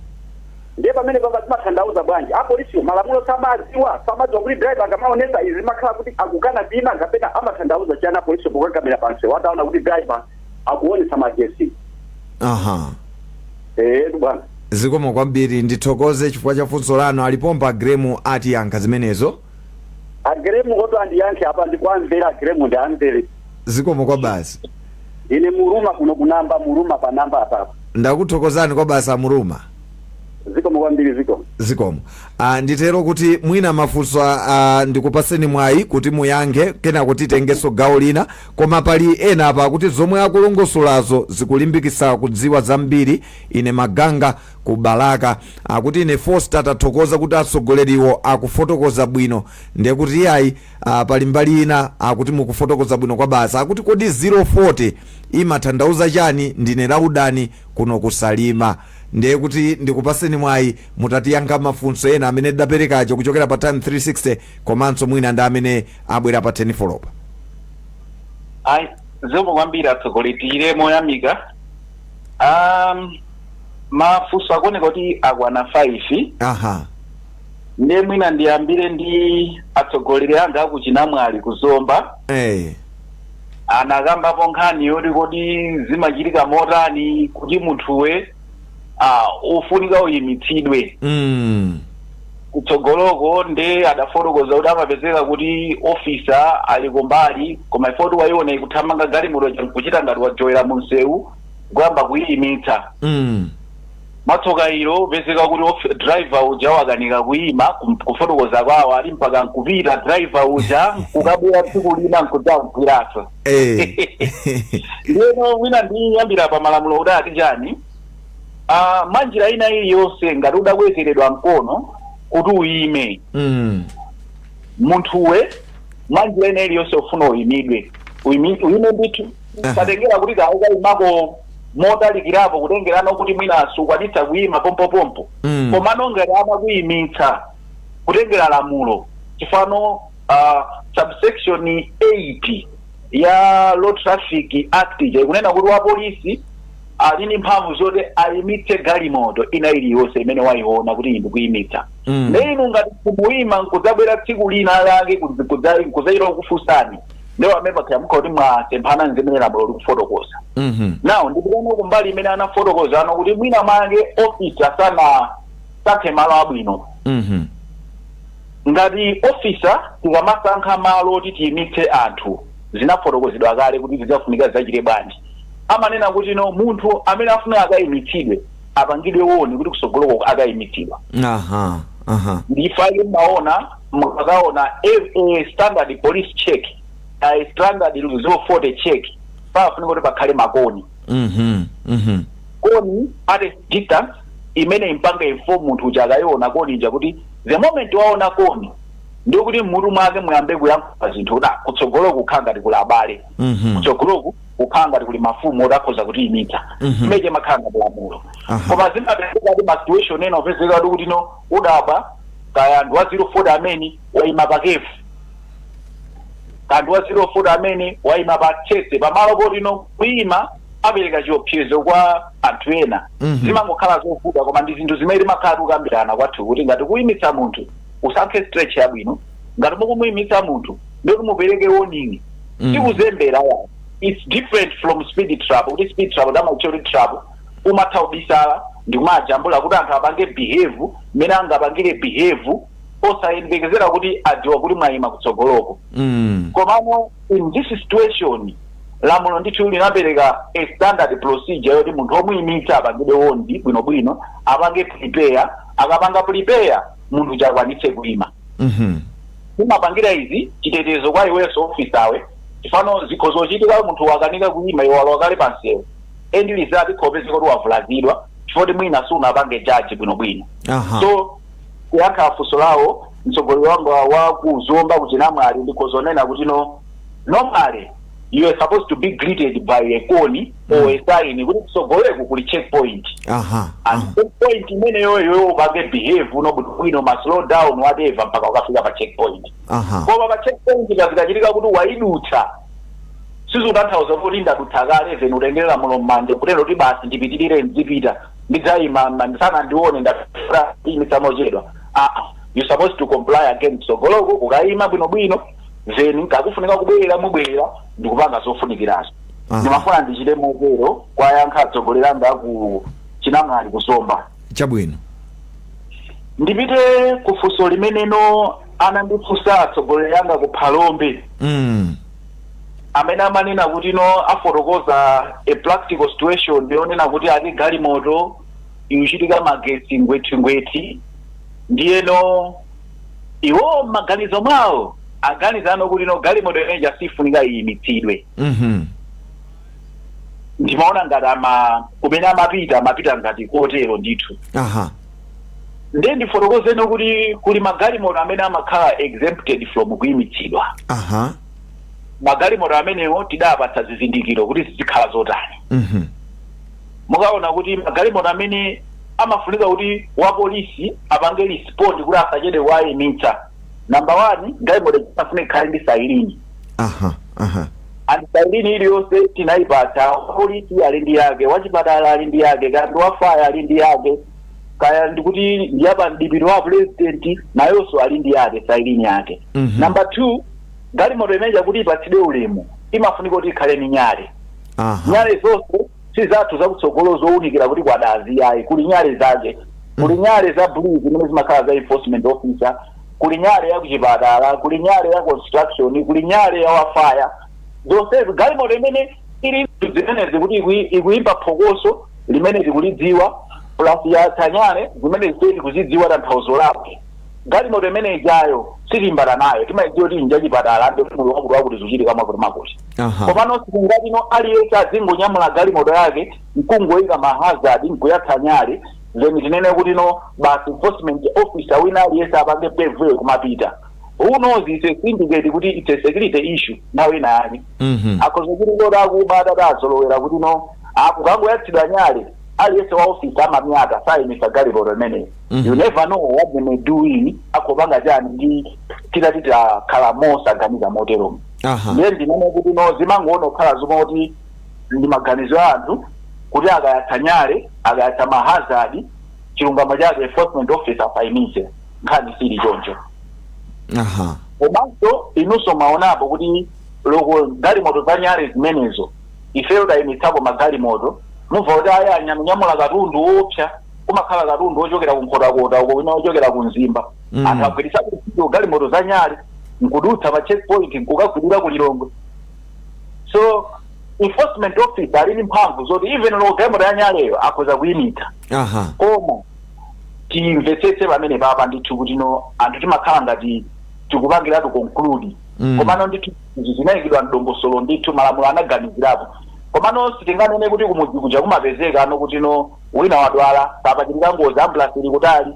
Ndiye pamene papa zimatanthauza bwanji? Apolisiwo malamulo samadziwa? Samadziwa kuti driver akamaonesa izi makhala kuti akukana kuima, kapena amatanthauza chani apolisiwo pokakamira pansewu ataona kuti driver akuonesa magesi? Bwana. Zikomo kwambiri, ndithokoze chifukwa cha funso lanu. Alipompa Gremu, atiyankha zimenezo. Agremu oto andiyankhe apa, ndikuamvera Agremu, ndiamvere. Zikomo kwa basi. Ine Muruma, kuno kunamba, Muruma pa namba apapa. Ndakuthokozani kwa basi, Amuruma. Zikomo kwambiri, zikomo. Zikomo. Nditero kuti mwina mafunso ndikupaseni mwayi kuti muyankhe, kenako titengenso gawo lina. Koma pali ena apa kuti zomwe akulongosolazo zikulimbikitsa kudziwa zambiri. Ine Maganga ku Balaka akuti, ine Foster, tathokoza kuti atsogoleriwo akufotokoza bwino. Ndiye kuti iyayi, pali mbali ina akuti mukufotokoza bwino kwa basa. Akuti kodi 040 imatanthauza chani? Ndine Laudani kuno kusalima. Ndiye kuti ndikupaseni mwayi mutatiyankha mafunso ena amene tidaperekacho kuchokera pa Time 360, komanso mwina ndi amene abwera pa 10 folopa. Ayi, zikomo kwambiri atsogoleri, tiyire moyamika. Mafunso akuoneka kuti akwana 5. Ndiye mwina ndiyambire ndi atsogoleri anga akuchinamwali kuzomba. Anakambapo nkhani yoti kodi zimachitika motani kuti munthuwe ufunika uyimitsidwe kutsogoloko? Nde adafotokoza kuti amapezeka kuti officer ali kumbali, koma ifoti wayiona ikuthamanga galimoto, kuchita ngati wajoyera munsewu, kuyamba kuyimitsa. Mwatsoka ilo, pezeka kuti driver uja wakanika kuyima. Kufotokoza kwawo ali mpaka nkupita driver uja, kukabwera tsiku lina nkudzankugwiraso. Ndiyeno mwina ndiyambira pa malamulo kuti ati chani. Mwanjira ina iliyonse, ngati udakwezeredwa mkono kuti uyime, munthuwe mwanjira ina iliyonse ufuna uyimidwe, uyime ndithu. Satengera kuti kaukayimako motalikirapo, kutengerano kuti mwina sukwanitsa kuyima pompopompo. Komano ngati amakuyimitsa, kutengera lamulo, chifano subsection 8 ya Road Traffic Act ija ikunena kuti wa polisi ali ndi mphamvu zoti ayimitse galimoto ina iliyonse imene wayiona kuti iyi ndikuyimitsa. Nde inu ngati kumuyima, nkudzabwera tsiku lina lake kudzachita kufunsani, ndiwo amene pakhayamuka kuti mwasemphana nzimene lamulo likufotokoza. Now ndikuona kumbali imene anafotokoza ano kuti mwina mwake officer sana sankhe malo abwino. Ngati officer, tikamasankha malo oti tiyimitse anthu, zinafotokozedwa kale kuti zidzafunika zachite bwanji. Amanena kuti no, munthu amene afuna akayimitsidwe apangidwe warn kuti kusogoloko akayimitsidwa. aha aha Ndifake mmaona, mukakaona a standard police check. A standard 040 check, pafunika kuti pakhale makoni. Koni at a distance imene impange inform munthu uja akayiona koni ija, kuti the moment waona koni, ndiyo kuti mmutu mwake muyambe kuyankhula zinthu kuti, "Ah, kutsogoloku kukhala ngati kuli abale, kutsogoloku kukhala ngati kuli mafumu oti akhoza kutiyimitsa." Imene imakhala ngati lamulo. Koma zimapezeka kuti ma situation ena upezeka kuti no, udaba kaya anthu wa 040 amene wayima pa curve, kanthu wa 040 amene wayima pa chese, pamalo poti no, kuyima apereka chiopsezo kwa anthu ena. Zimangokhala zovuta, koma ndi zinthu zimene timakhala tikukambirana kwathu, kuti ngati kuyimitsa munthu, usankhe stretch yabwino. Ngati mukumuyimitsa munthu, ndikuti mupereke warning. Sikuzembera ya, it's different from speed trap, kuti speed trap ndamaitcha kuti trap, umatha kubisala ndikumajambula kuti anthu apange behave mmene angapangire behave, osayembekezera kuti adziwa kuti mwayima kutsogoloko. Komano in this situation, lamulo ndithu linapereka a standard procedure yoti munthu omuyimitsa apangidwe warn bwinobwino, apange prepare. Akapanga prepare, munthu chakwanitse kuyima. Umapangira izi chitetezo kwa iwenso officer we, chifano zikho zochitika munthu wakanika kuyima, iwe walowa kale pansewu, end result ikhopezeka kuti wavulazidwa, chifukwa mwina sunapange judge bwinobwino. So kuyankha funso lawo, mtsogoleri wanga wa kuzomba kuchinamwali, ndikhozonena kuti no, normally you are supposed to be greeted by a cone or a sign kuti kutsogoleko kuli checkpoint. And checkpoint imeneyo, iwe upange behave uno bwinobwino, ma slow down, whatever, mpaka ukafika pa checkpoint. Koma pa checkpoint kazikachitika kuti waidutsa, sizikutanthauza kuti ndadutsa kale, then utengere lamulo m'manja kutero kuti basi, ndipitirire, ndizipita, ndidzayima ndisana ndione ndafura imitsa mochedwa. Aa, you supposed to comply again kutsogoloko, ukayima bwinobwino, then kakufunika kubwerera, mubwerera ndikupanga zofunikirazo. Ndimafuna ndichite motero kwayankha atsogoleri anga ku Chinamwali kusomba. Chabwino. Ndipite kufunso limeneno anandifunsa atsogoleri anga ku Phalombe, amene amanena kuti no, afotokoza a practical situation yonena kuti ati galimoto ikuchitika magetsi ngwethingwethi, ndiyeno iwo m'maganizo mwawo aganizano kuti no, galimoto imeneja sifunika iyimitsidwe. Ndimaona ngati ama kumene amapita, amapita ngati kotero ndithu. Ndiye ndifotokozeno kuti kuli magalimoto amene amakhala exempted from kuyimitsidwa. Magalimoto amenewo tidapatsa zizindikiro kuti zizikhala zotani. Mukaona kuti magalimoto amene amafunika kuti wapolisi apange respond kuti asachedwe kuwayimitsa, number one, galimoto imafunika ikhale ndi siren. aha aha And siren iliyonse tinayipatsa. Wapolisi ali ndi yake, wachipatala ali ndi yake, kandi wa fire ali ndi yake, kaya ndikuti ndiyapa mdipiti wa president nayonso ali ndi yake siren yake. Number two, galimoto imeneja kuti ipatsidwe ulemu imafunika kuti ikhale ni nyale. Nyale zonse si zathu zakutsogolo zowunikira kuti kwadazi, ayi. Kuli nyale zake, kuli nyale za blue zimene zimakhala za enforcement officer, kuli nyale ya kuchipatala, kuli nyale ya construction, kuli nyale ya wa fire. Zonsezi galimoto imene ili zimenezi kuti ikuyimba phokoso limene tikulidziwa, plus yatsa nyale zimene ziteti kuzidziwa tanthauzo lake, galimoto imene ijayo sitimbana nayo, timayidziwa kuti inja chipatala, ndi mulu wakuti wakuti zikuchitika mwakuti makuti. Komano sikungatino aliyense azingonyamula galimoto yake nkungoyika ma hazard, nkuyatsa nyale, then tinene kuti no, basi, enforcement officer wina aliyense apange pave kumapita. Who knows, it's a syndicate, kuti it's a security issue nthawi ina yake. Akhoza kuti lora akuba atazolowera kuti no, akukangoyatsidwa nyale, aliyense wa office amamyata, sayimisa galimoto imeneyo. You never know what they may do in akopanga chani ndi titati takhala mosaganiza moteromo. Ndiye ndinene kuti no, zimangoona kukhala zomwe ndi maganizo a anthu kuti akayatsa nyale, akayatsa ma hazard, chilungamo chake enforcement officer asayimitse. Nkhani sili choncho. Komanso inunso maonapo kuti loko galimoto za nyale zimenezo, ifeyo tayimitsapo magalimoto, mumva kuti aya anyamula katundu wopsa, kumakhala katundu wochokera ku Nkhotakota uko, wina wochokera ku Mzimba. Anthu agwiritsapo ntchito galimoto za nyale nkudutsa pa checkpoint nkukagwirira ku Lilongwe. So enforcement officer ali ndi mphamvu zoti even lo galimoto ya nyaleyo akhoza kuyimitsa. Koma timvetsetse pamene papa ndithu kuti no, anthu timakhala ngati tikupangiratu conclude. Komano ndithu izi zinayikidwa mdongosolo ndithu, malamulo anaganizirapo. Komano sitinganene kuti kumudzi kuja kumapezeka ano kuti no, wina wadwala, papachitika ngozi, ambulance ili kutali,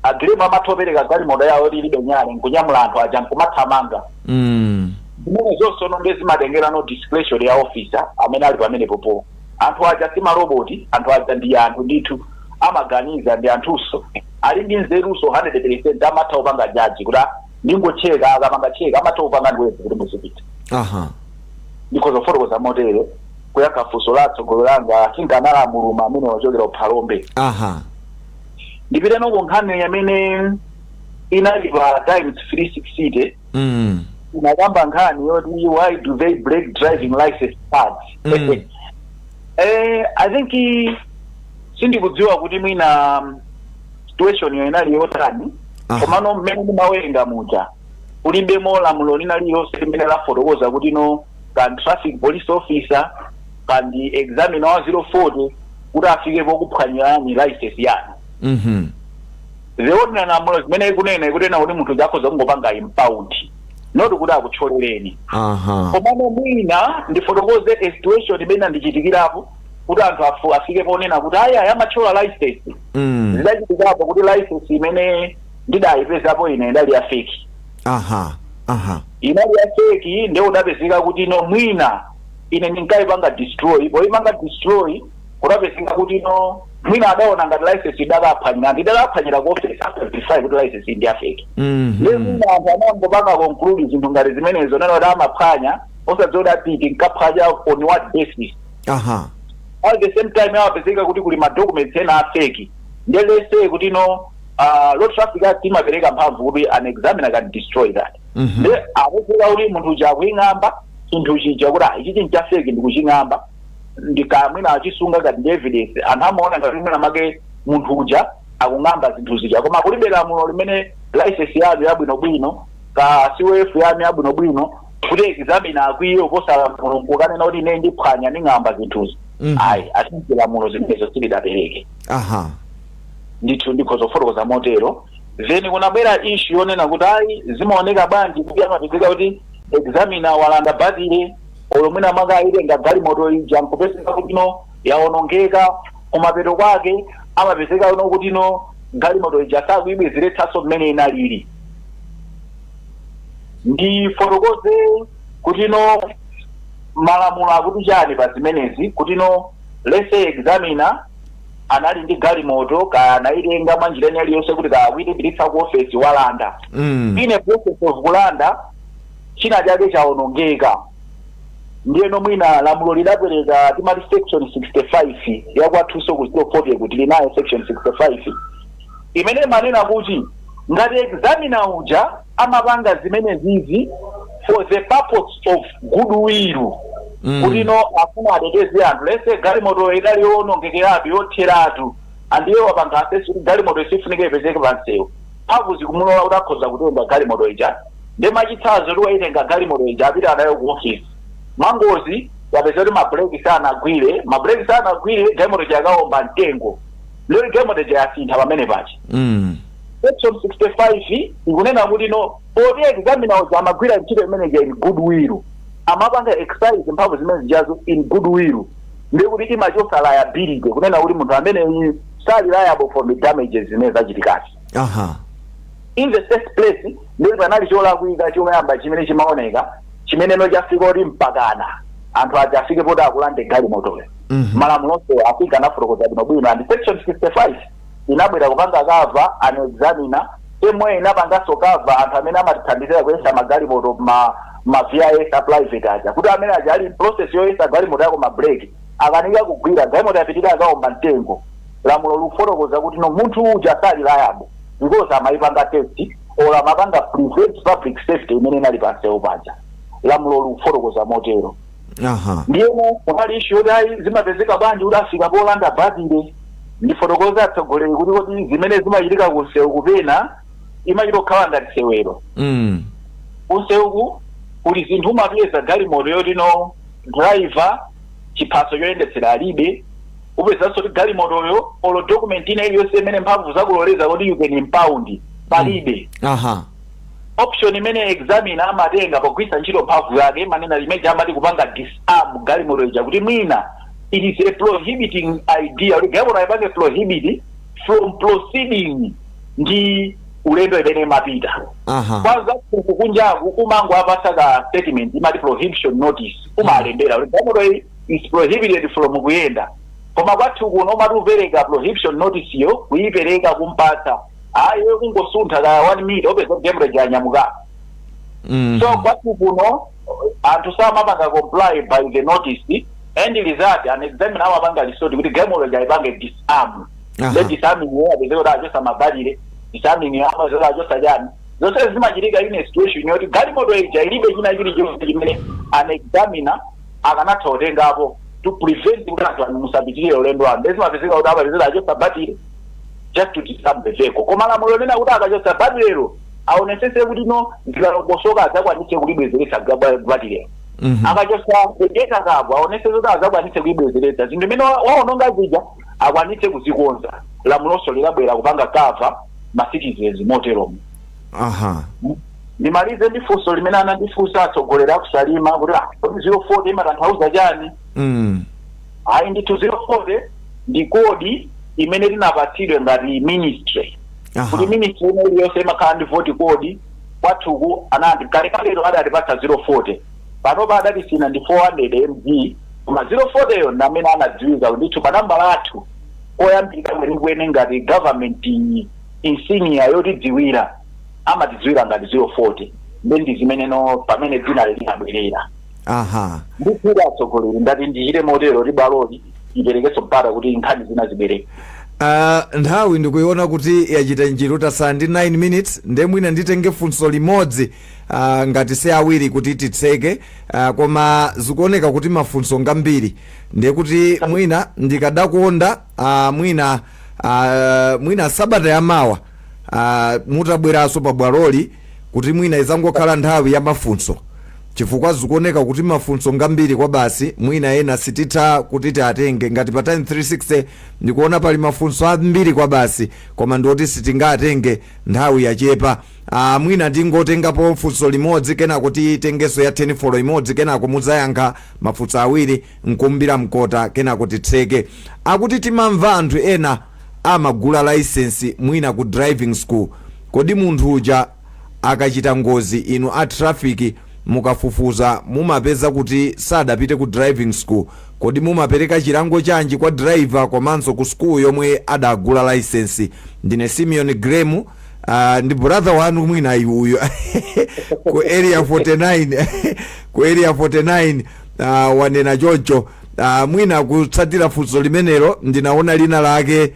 agiremu amatha opereka galimoto yawo ilibe nyale nkunyamula anthu aja nkumathamanga. Zimene zonse no ndizimatengera no discretion ya officer amene ali pamenepopo. Anthu aja si maroboti, anthu aja ndi anthu ndithu, amaganiza, ndi anthunso ali ndi nzeruso 100%. Amatha kupanga judge kuti, "Ah, ndingocheka." Akapanga check amatha kupanga ndiwezi kuti muzipita. Ndikhoza kufotokoza motere kuyankha funso la tsogolo langa sinkanala amene wachokera kuphalombe. Ndipite noko nkhani amene inali pa Times 360. Inakamba nkhani yoti, "Why do they break driving license cards?" I think sindikudziwa kuti mwina situation yo inali yotani. Komano mmene ndimawerenga muja, kulibemo lamulo lina lililonse limene lafotokoza kuti no, kan traffic police officer kandi examiner wa 040 kuti afike pokuphwanyirani license yanu. The ordinary lamulo zimene ikunena, ikunena kuti munthu akhoza kungopanga impound, not kuti akutcholereni. Komano mwina ndifotokoze a situation imene andichitikirapo kuti anthu afike ponena kuti aya amathyola license. Zidachitikapo kuti license imene ndidayipezapo ine idali ya fake. aha aha Inali ya fake, ndiye udapezeka kuti no, mwina ine ndinkayipanga destroy. Poyipanga destroy, kudapezeka kuti no, mwina adaona ngati license idakaphwanyira, ndidakaphwanyira ku office after verify kuti license ndi ya fake. Ndiye mwina anthu anangopanga conclude zinthu ngati zimenezo, nena kuti amaphwanya, osadziwa kuti apiti nkaphwanya on what basis. At the same time amapezeka kuti kuli ma documents ena a fake. Ndiye let's say kuti no, Road Traffic Act imapereka mphamvu kuti an examiner can destroy that. Ndiye akupeza kuti munthu uja akuying'amba chinthu chija kuti, "Ah, ichi chinhu cha fake, ndikuching'amba," ndikamwina achisunga ngati ndi evidence. Anthu amaona ngati mwina make munthu uja akung'amba zinthu zija, koma kulibe lamulo limene license yanu yabwinobwino ka COF yanu yabwinobwino kuti examiner akwiye kuposa lamulo nkukanena kuti ine ndiphwanya, nding'amba zinthuzi. Ayi, asinzi lamulo zimenezo silidapereke. Ndithu ndikhoza kufotokoza motero. Then kunabwera issue yonena kuti ayi, zimaoneka bwanji kuti amapezeka kuti examiner walanda batire, olo mwina mwake ayitenga galimoto ija nkupezeka kuti no, yaonongeka, kumapeto kwake amapezeka no kuti no, galimoto ija sakuyibwezeretsanso mmene inalili. Ndifotokoze kuti no, malamulo akuti chani pa zimenezi? Kuti no, let's say examiner anali ndi galimoto, kaya anayitenga mwanjira ina iliyonse kuti kaya kuyitipiritsa ku ofesi, walanda. In a process of kulanda, china chake chaonongeka. Ndiyeno mwina lamulo lidapereka, timati section 65 yakwathuso ku 040, kuti linayo section 65 imene imanena kuti ngati examiner uja amapanga zimene zizi for the purpose of goodwill, kuti no, afuna ateteze anthu, let's say galimoto idali yowonongekeratu, yotheratu, andiye wapanga assess kuti galimoto isifunike ipezeke pansewu, mphamvu zikumulola kuti akhoza kutenga galimoto ija. Ndi machitsanzo kuti waitenga galimoto ija, apita nayo ku office, mwangozi yapeza kuti mabreki sanagwire, mabreki sanagwire, galimoto ija akaomba mtengo, lero galimoto ija yasintha pamene pachi. Section 65 ikunena kuti no, poti examiner uja amagwira ntchito imene in goodwill, amapanga exercise mphamvu zimene zijazo in goodwill, ndiye kuti imachosa liability, kunena kuti munthu amene sali liable for the damages zimene zachitikazi. In the first place, ndiye panali cholakwika choyamba chimene chimaoneka chimeneno chafika kuti mpakana anthu aja afike poti akulande galimotoyo. Malamulo afika anafotokoza bwinobwino, and section 65 inabwera kupanga cover an examiner emwe inapanganso cover anthu amene amatithandizira kuyesa magalimoto ma VIS a private aja, kuti amene aja ali process yoyesa galimoto yako mabreki akanika kugwira, galimoto yapitirira akaomba mtengo, lamulo likufotokoza kuti no, munthu uja sali liable because amayipanga test or amapanga prevent public safety imene inali pansewu paja. Lamulo likufotokoza motero. Ndiyeno kunali issue yoti ayi, zimapezeka bwanji kuti afika polanda batire? Ndifotokoza atsogoleri kuti kodi zimene zimachitika kunsewu kupena imachita kukhala ngati sewero. Kunsewuku kuli zinthu, umapeza galimoto yoti no, driver chiphaso choyendetsera alibe, upezanso kuti galimotoyo olo document ina iliyonse imene mphamvu zakuloleza kuti you can impound palibe. Option imene examiner amatenga pogwiritsa ntchito mphamvu yake imanena limene amati kupanga disarm galimoto ija, kuti mwina it is a prohibiting idea, kuti galimoto ayipange prohibit from proceeding ndi ulendo imene imapita. Kwanza kunjaku umango apasa ka statement, imati prohibition notice, umalembera kuti galimoto iyi is prohibited from kuyenda. Koma kwathu kuno umati upereka prohibition notice yo, kuyipereka kumpatsa, ayi, iwe kungosuntha ka 1 meter, upeza galimoto ija yanyamuka. So kwathu kuno anthu samapanga comply by the notice, and result an examiner amapanga resort kuti galimoto ija ipange disarm. The disarming yo apeze kuti achosa mabatire, disarming yo amazoti achosa chani. Zonse zimachitika in a situation yoti galimoto ija ilibe china chilichonse chimene an examiner akanatha kutengapo to prevent kuti anthu anu musapitirire ulendo wanu. Ndezimapezeka kuti amapezeka achosa batire just to disarm the vehicle. Koma lamulo lina kuti akachosa batirelo, aonesese kuti no, zikalokosoka adzakwanitse kulibwezeretsa batirelo. Akachosa radiator cap, aonesese kuti adzakwanitse kuibwezeretsa. Zinthu imene waononga zija akwanitse kuzikonza. Lamulonso lilabwera kupanga cover ma citizens moteromo. Ndimalize ndi funso limene anandifunsa atsogoleri akusalima kuti, ah, kodi 040 imatanthauza chani? Ayi ndithu, 040 ndi code imene tinapatsidwe ngati ministry, kuti ministry ine iliyonse imakhala ndi voti code. Kwathuku anati kalekalero adatipatsa 040, panopa adatisina ndi 400 MG, koma 040 yo ndamene anadziwika ndithu pa nambala athu koyambirira kwenikweni ngati government insignia yotidziwira, amatidziwira ngati 040. Ndi zimeneno pamene dzina linabwerera. Ndikuti atsogoleri, ndati ndichite motero kuti bwaloli iperekenso mpata kuti nkhani zina zibwereke. Nthawi ndikuiona kuti yachita njiru, tasala ndi 9 minutes, nde mwina nditenge funso limodzi, ngati si awiri, kuti titseke. Koma zikuoneka kuti mafunso ngambiri, ndiye kuti mwina ndikadakonda mwina sabata yamawa mutabweranso pa bwaloli, kuti mwina izangokhala nthawi ya mafunso, chifukwa zikuoneka kuti mafunso ngambiri kwa basi. Mwina ena sititha kuti tiatenge. Ngati pa Time 360 ndikuona pali mafunso ambiri kwa basi, koma ndioti sitingatenge, nthawi yachepa. Mwina ndingotengapo funso limodzi, kenako titengenso ya 10 folo imodzi, kenako mudzayankha mafunso awiri nkumbira mkota, kenako titseke. Akuti timamva anthu ena amagula license mwina ku driving school. Kodi munthu uja akachita ngozi, inu a traffic mukafufuza mumapeza kuti sadapite ku driving school, kodi mumapereka chilango chanji kwa driver komanso ku school yomwe adagula license? Ndine Simeon Graham, ndi brother wanu mwina uyu ku Area 49, ku Area 49, wanena choncho. Mwina kutsatira funso limenelo, ndinaona lina lake,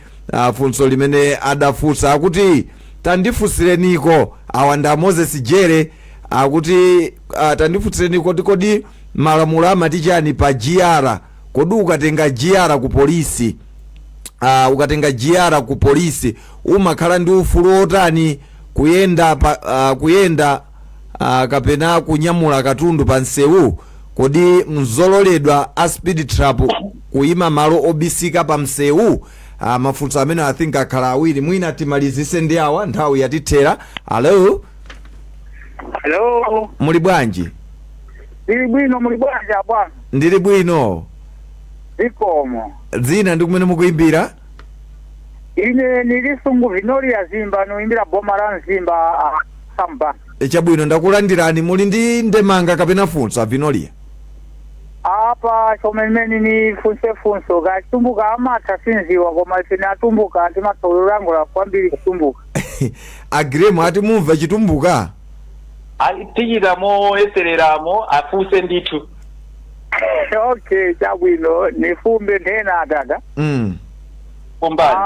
funso limene adafunsa, akuti tandifunsireniko, awa nda Moses Jere, akuti tandifunsireniko kuti kodi malamulo amati chani pa GR? Kodi ukatenga GR ku polisi, ukatenga GR ku polisi umakhala ndi ufulu otani kuyenda pa, kuyenda kapena kunyamula katundu pa msewu? Kodi mzololedwa a speed trap kuyima malo obisika pa msewu? Mafunso amene I think akhala awiri, mwina timalizise ndi awa, nthawi yatithera. Alo? Hello. Muli bwanji? Ndili bwino, muli bwanji bwana? Ndili bwino. Zikomo. Dzina ndi kumene mukuyimbira? Ine nili Sungu Vinoria Zimba, nuimbira boma la Mzimba, Samba. E, chabwino, ndakulandirani. Muli ndi ndemanga kapena funso, a Vinolia? Apa chomene ni funse funso kachitumbuka amatha sinziwa, koma ife natumbuka timatha kwambiri chitumbuka. Agremo ati mumva chitumbuka. Ayi, tichita moyesereramo, afunse ndithu. Okay, chabwino, nifumbe nthena atata. Kumbani.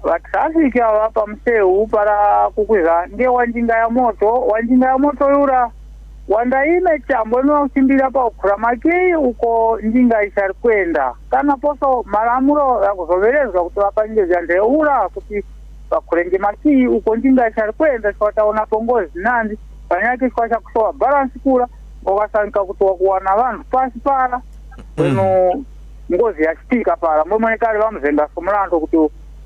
Va traffic ava pa msewu para kukwiza ndiye wanjinga ya moto, wanjinga ya moto yura wandaime chambo ino kuchimbira pa ukhura makei uko njinga isari kwenda, kana poso malamulo yakuzoverezwa kuti vapange vyandeura kuti vakhurenge makii uko njinga isari kwenda, chikwa ngozi nandi panyake chikwa chakusowa balance kula wakasanika kuti wakuwana vanhu pasi pala kwenu ngozi yachitika pala momwe kale vamuzengaso mulandu kuti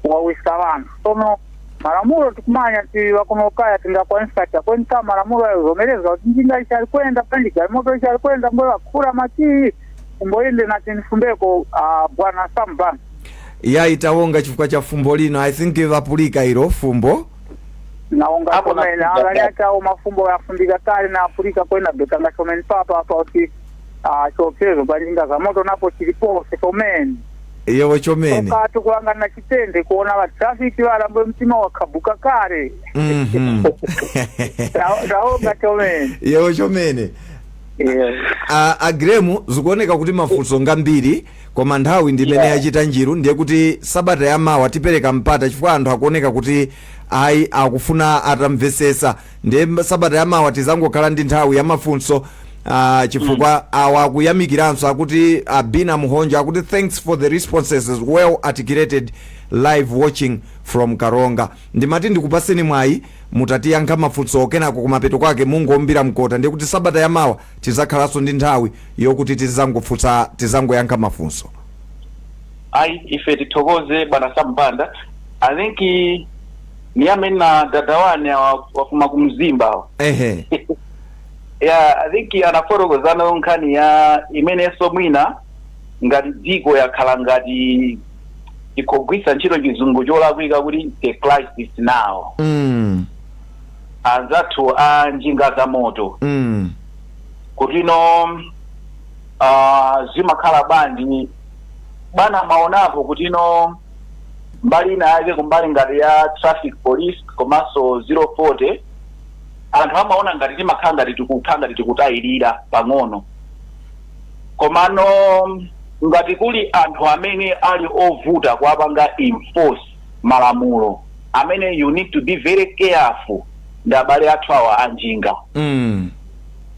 wawisa vanhu. Sono Malamulo tikumanya ti wakunokaya tingakwanisa chakwenta malamulo ayozomereza kuti njinga ichali kwenda panji galimoto ichali kwenda mbo wakhula makiyi kumboinde nati nifumbeko bwana Sambanda. Yayi, tawonga chifukwa cha fumbo lino. I think vapulika ilo fumbo. Naonga Apo chomene anganiachawo mafumbo yafumbika kale na apulika kwenda bekanga chomene papa apa kuti chiopsezo pa njinga za moto napo chilipose chomene. Iyowo chomene. Okati kulangana chitende kuona vatrafiki valambwe mtima wakhabuka kale. Taonga chomene. Iyowo chomene. Yeah. Agremu, zikuoneka kuti mafunso ngambiri, koma nthawi ndimene yachita njiru. Ndiye kuti sabata yamawa tipereka mpata, chifukwa anthu akuoneka kuti ayi, akufuna atamvesesa. Ndiye sabata yamawa tizangokhala ndi nthawi ya mafunso, chifukwa awa akuyamikiranso, akuti Abina Muhonja akuti, "Thanks for the responses, well articulated, live watching from Karonga." Ndimati ndikupaseni mwayi mutatiyankha mafunso, kenako kumapeto kwake mungombira mkota. Ndiye kuti sabata yamawa tizakhalanso ndi nthawi yokuti tizangofunsa, tizangoyankha mafunso. Ayi, ife tithokoze, bwana Sambanda. I think ni amene na dadawane awa wafuma kumzimba awa. Yeah, I think anafotokozana nkhani ya imenenso mwina ngati dziko yakhala ngati ikugwisa ntchito chizungu cholakwika kuti the crisis now, anzathu a njinga za moto, kutino zimakhala bwanji bwana? Maonapo kutino mbali ina yake, kumbali ngati ya traffic police komanso 040, anthu amaona ngati timakhala ngati tikupha, ngati tikutayirira pang'ono. Komano ngati kuli anthu amene ali ovuta kuwapanga enforce malamulo, amene you need to be very careful, ndi abale athu awa anjinga.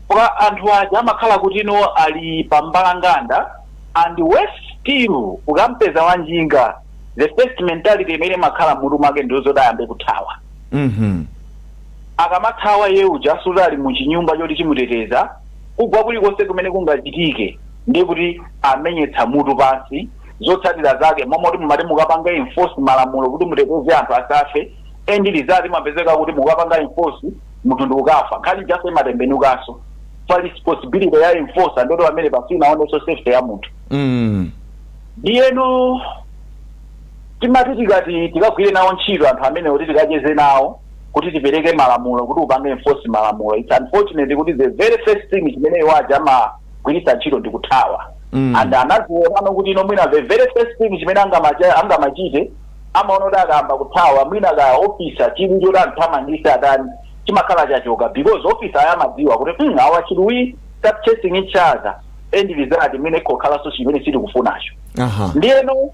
Kwa anthu aja amakhala kuti ino ali pambalanganda, and worse still, ukampeza wanjinga, the first mentality imene imakhala mutu mwake ndiyozoti ayambe kuthawa. Akamathawa iye uja, suti ali muchinyumba choti chimuteteza. Kugwa kulikonse kumene kungachitike, ndiye kuti amenyetsa mutu pansi. Zotsatira zake, momoti mumati mukapanga enforce malamulo kuti muteteze anthu asafe, end result imapezeka kuti mukapanga enforce, munthu ndikukafa. Nkhani jaso imatembenukanso pa responsibility ya enforcer, ndoti pamene pasinaonenso safety ya munthu. Ndiyeno timati tikati tikagwire nawo ntchito anthu amene kuti tikacheze nawo kuti tipereke malamulo kuti upange enforce malamulo, it's unfortunate kuti the very first thing chimene iwo aja amagwiritsa ntchito ndi kuthawa. And anazionano kuti ino mwina the very first thing chimene angamachite, amaona kuti akayamba kuthawa, mwina ka officer chili choti anthamangise atani, chimakhala chachoka, because officer ayamadziwa kuti awa should we start chasing each other, end result imene ikhokhalaso chimene sitikufunacho. Ndiyeno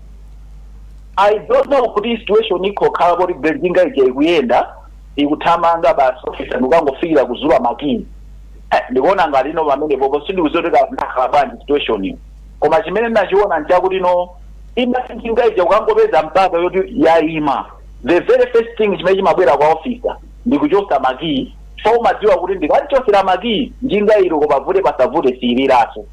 I don't know kuti situation ikhokhala kuti njinga ija ikuyenda, ikuthamanga basi, officer ndikukangofikira kuzula makini. Ndikuona ngati ino pamene popo sindikuziwa kuti ndakhala bwanji situation iyo, koma chimene ndachiona nchakuti ino imati njinga ija ukangopeza mpaka yoti yayima, the very first thing chimene chimabwera kwa officer ndikuchosa makiyi, so umadziwa kuti ndikachosera makiyi njinga ilo, kopavute pasavute siyiliranso.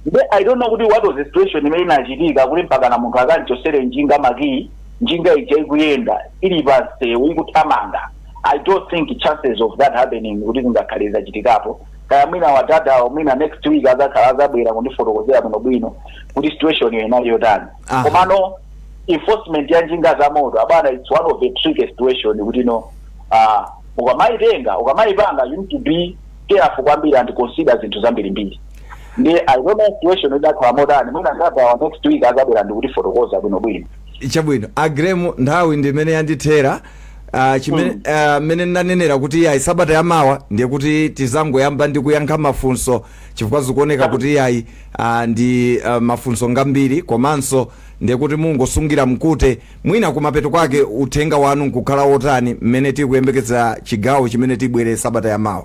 Nde I don't know kuti what was the situation imene inachitika kuti mpaka na munthu akanchosere njinga makiyi, njinga ija ikuyenda, ili pa msewu, ikuthamanga. I don't think chances of that happening kuti zingakhale zachitikapo. Kaya mwina wadadawo mwina next week azakhala azabwera kundifotokozera bwinobwino kuti situation iyo inali yotani. Komano enforcement ya njinga za moto, abana, it's one of the tricky situation kuti no ukamayitenga, ukamayipanga, you need to be careful kwambiri and consider zinthu zambirimbiri. Ndi I don't know situation idakhala motani. Mwina ngadawa next week azabwera ndikutifotokoza bwinobwino. Chabwino, Agremu, nthawi ndimene yandithera. Chimene mmene ndanenera kuti iyayi, sabata yamawa ndiye kuti tizangoyamba ndi kuyankha mafunso, chifukwa zikuoneka kuti iyayi, ndi mafunso ngambiri. Komanso ndiye kuti mungosungira mkute, mwina kumapeto kwake uthenga wanu nkukhala wotani mmene tikuyembekeza chigawo chimene tibwere sabata yamawa?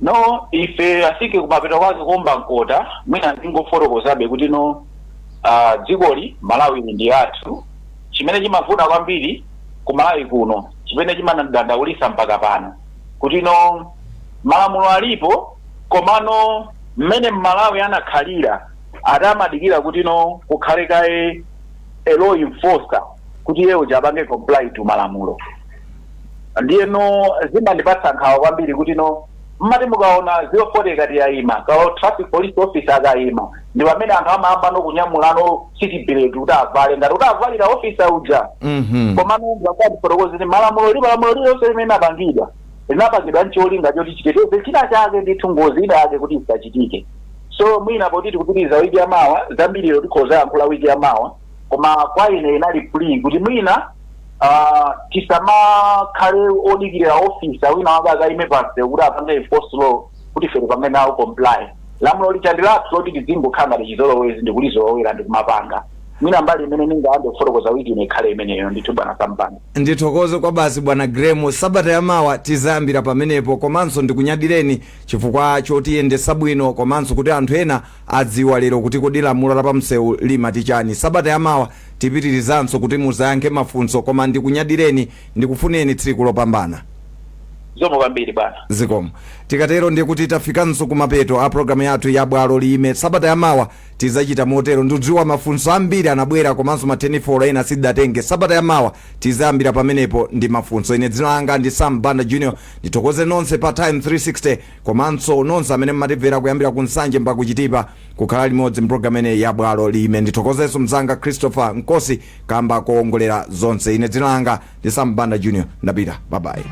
No, ife asike kumapeto kwake komba mkota, mwina ndingofotokozabe kuti no dzikoli Malawi ndi athu. Chimene chimavuta kwambiri ku Malawi kuno, chimene chimadandaulisa mpaka pano, kuti no malamulo alipo, komano mmene Mmalawi anakhalira, atamadikira kuti no kukhale kaye a law enforcer. Kuti iye uja apange comply to malamulo. Ndiyeno zimandipatsa nkhawa kwambiri kuti no, mmati mukaona 040 ikati yayima, ka traffic police officer akayima, ndi pamene anthu amayamba no kunyamulano seat belt kuti avale, ngati kuti avalira officer uja. Komano ngakwati fotokozeni, malamulo li malamulo lililonse limene linapangidwa, linapangidwa ncholinga choti chiteteze china chake ndithu, ngozi ina yake kuti isachitike. So mwina poti tikupitiriza wiki yamawa, zambiriro tikhoza yankhula wiki yamawa, koma kwa ine inali plea kuti mwina tisamakhale odikirira officer wina wake akayime pansewu kuti apange enforce law kuti ife tipange nawo comply. Lamulo lija ndi lathu loti tizingokhala ngati chizolowezi, ndikulizolowera, ndikumapanga. Mwina mbali imene ndingayambe kufotokoza wiki ino ikhale imeneyo ndithu, bwana Sampani. Ndithokoze kwa basi, bwana Gremo. Sabata yamawa tizayambira pamenepo. Komanso ndikunyadireni chifukwa chotiyendesa bwino, komanso kuti anthu ena adziwa lero kuti kodi lamulo la pamsewu limati chani. Sabata yamawa tipitirizanso kuti muzayankhe mafunso, koma ndikunyadireni, ndikufuneni tsiku lopambana. Zikomo kwambiri, bwana. Zikomo. Tikatero ndiye kuti tafikanso kumapeto a programu yathu ya Bwalo Liyime. Sabata yamawa tizachita motero. Ndikudziwa mafunso ambiri anabwera, komanso matenifolo ena sidatenge. Sabata yamawa tizayambira pamenepo ndi mafunso. Ine dzina langa ndi Sam Banda Junior. Ndithokoze nonse pa Time 360, komanso nonse amene mmatimvera kuyambira ku Nsanje mpaka kuchitipa, kukhala limodzi mpulogalamu imeneyi ya Bwalo Liyime. Ndithokozenso mzanga Christopher Nkosi kamba kuongolera zonse. Ine dzina langa ndi Sam Banda Junior. Ndapita, bye bye.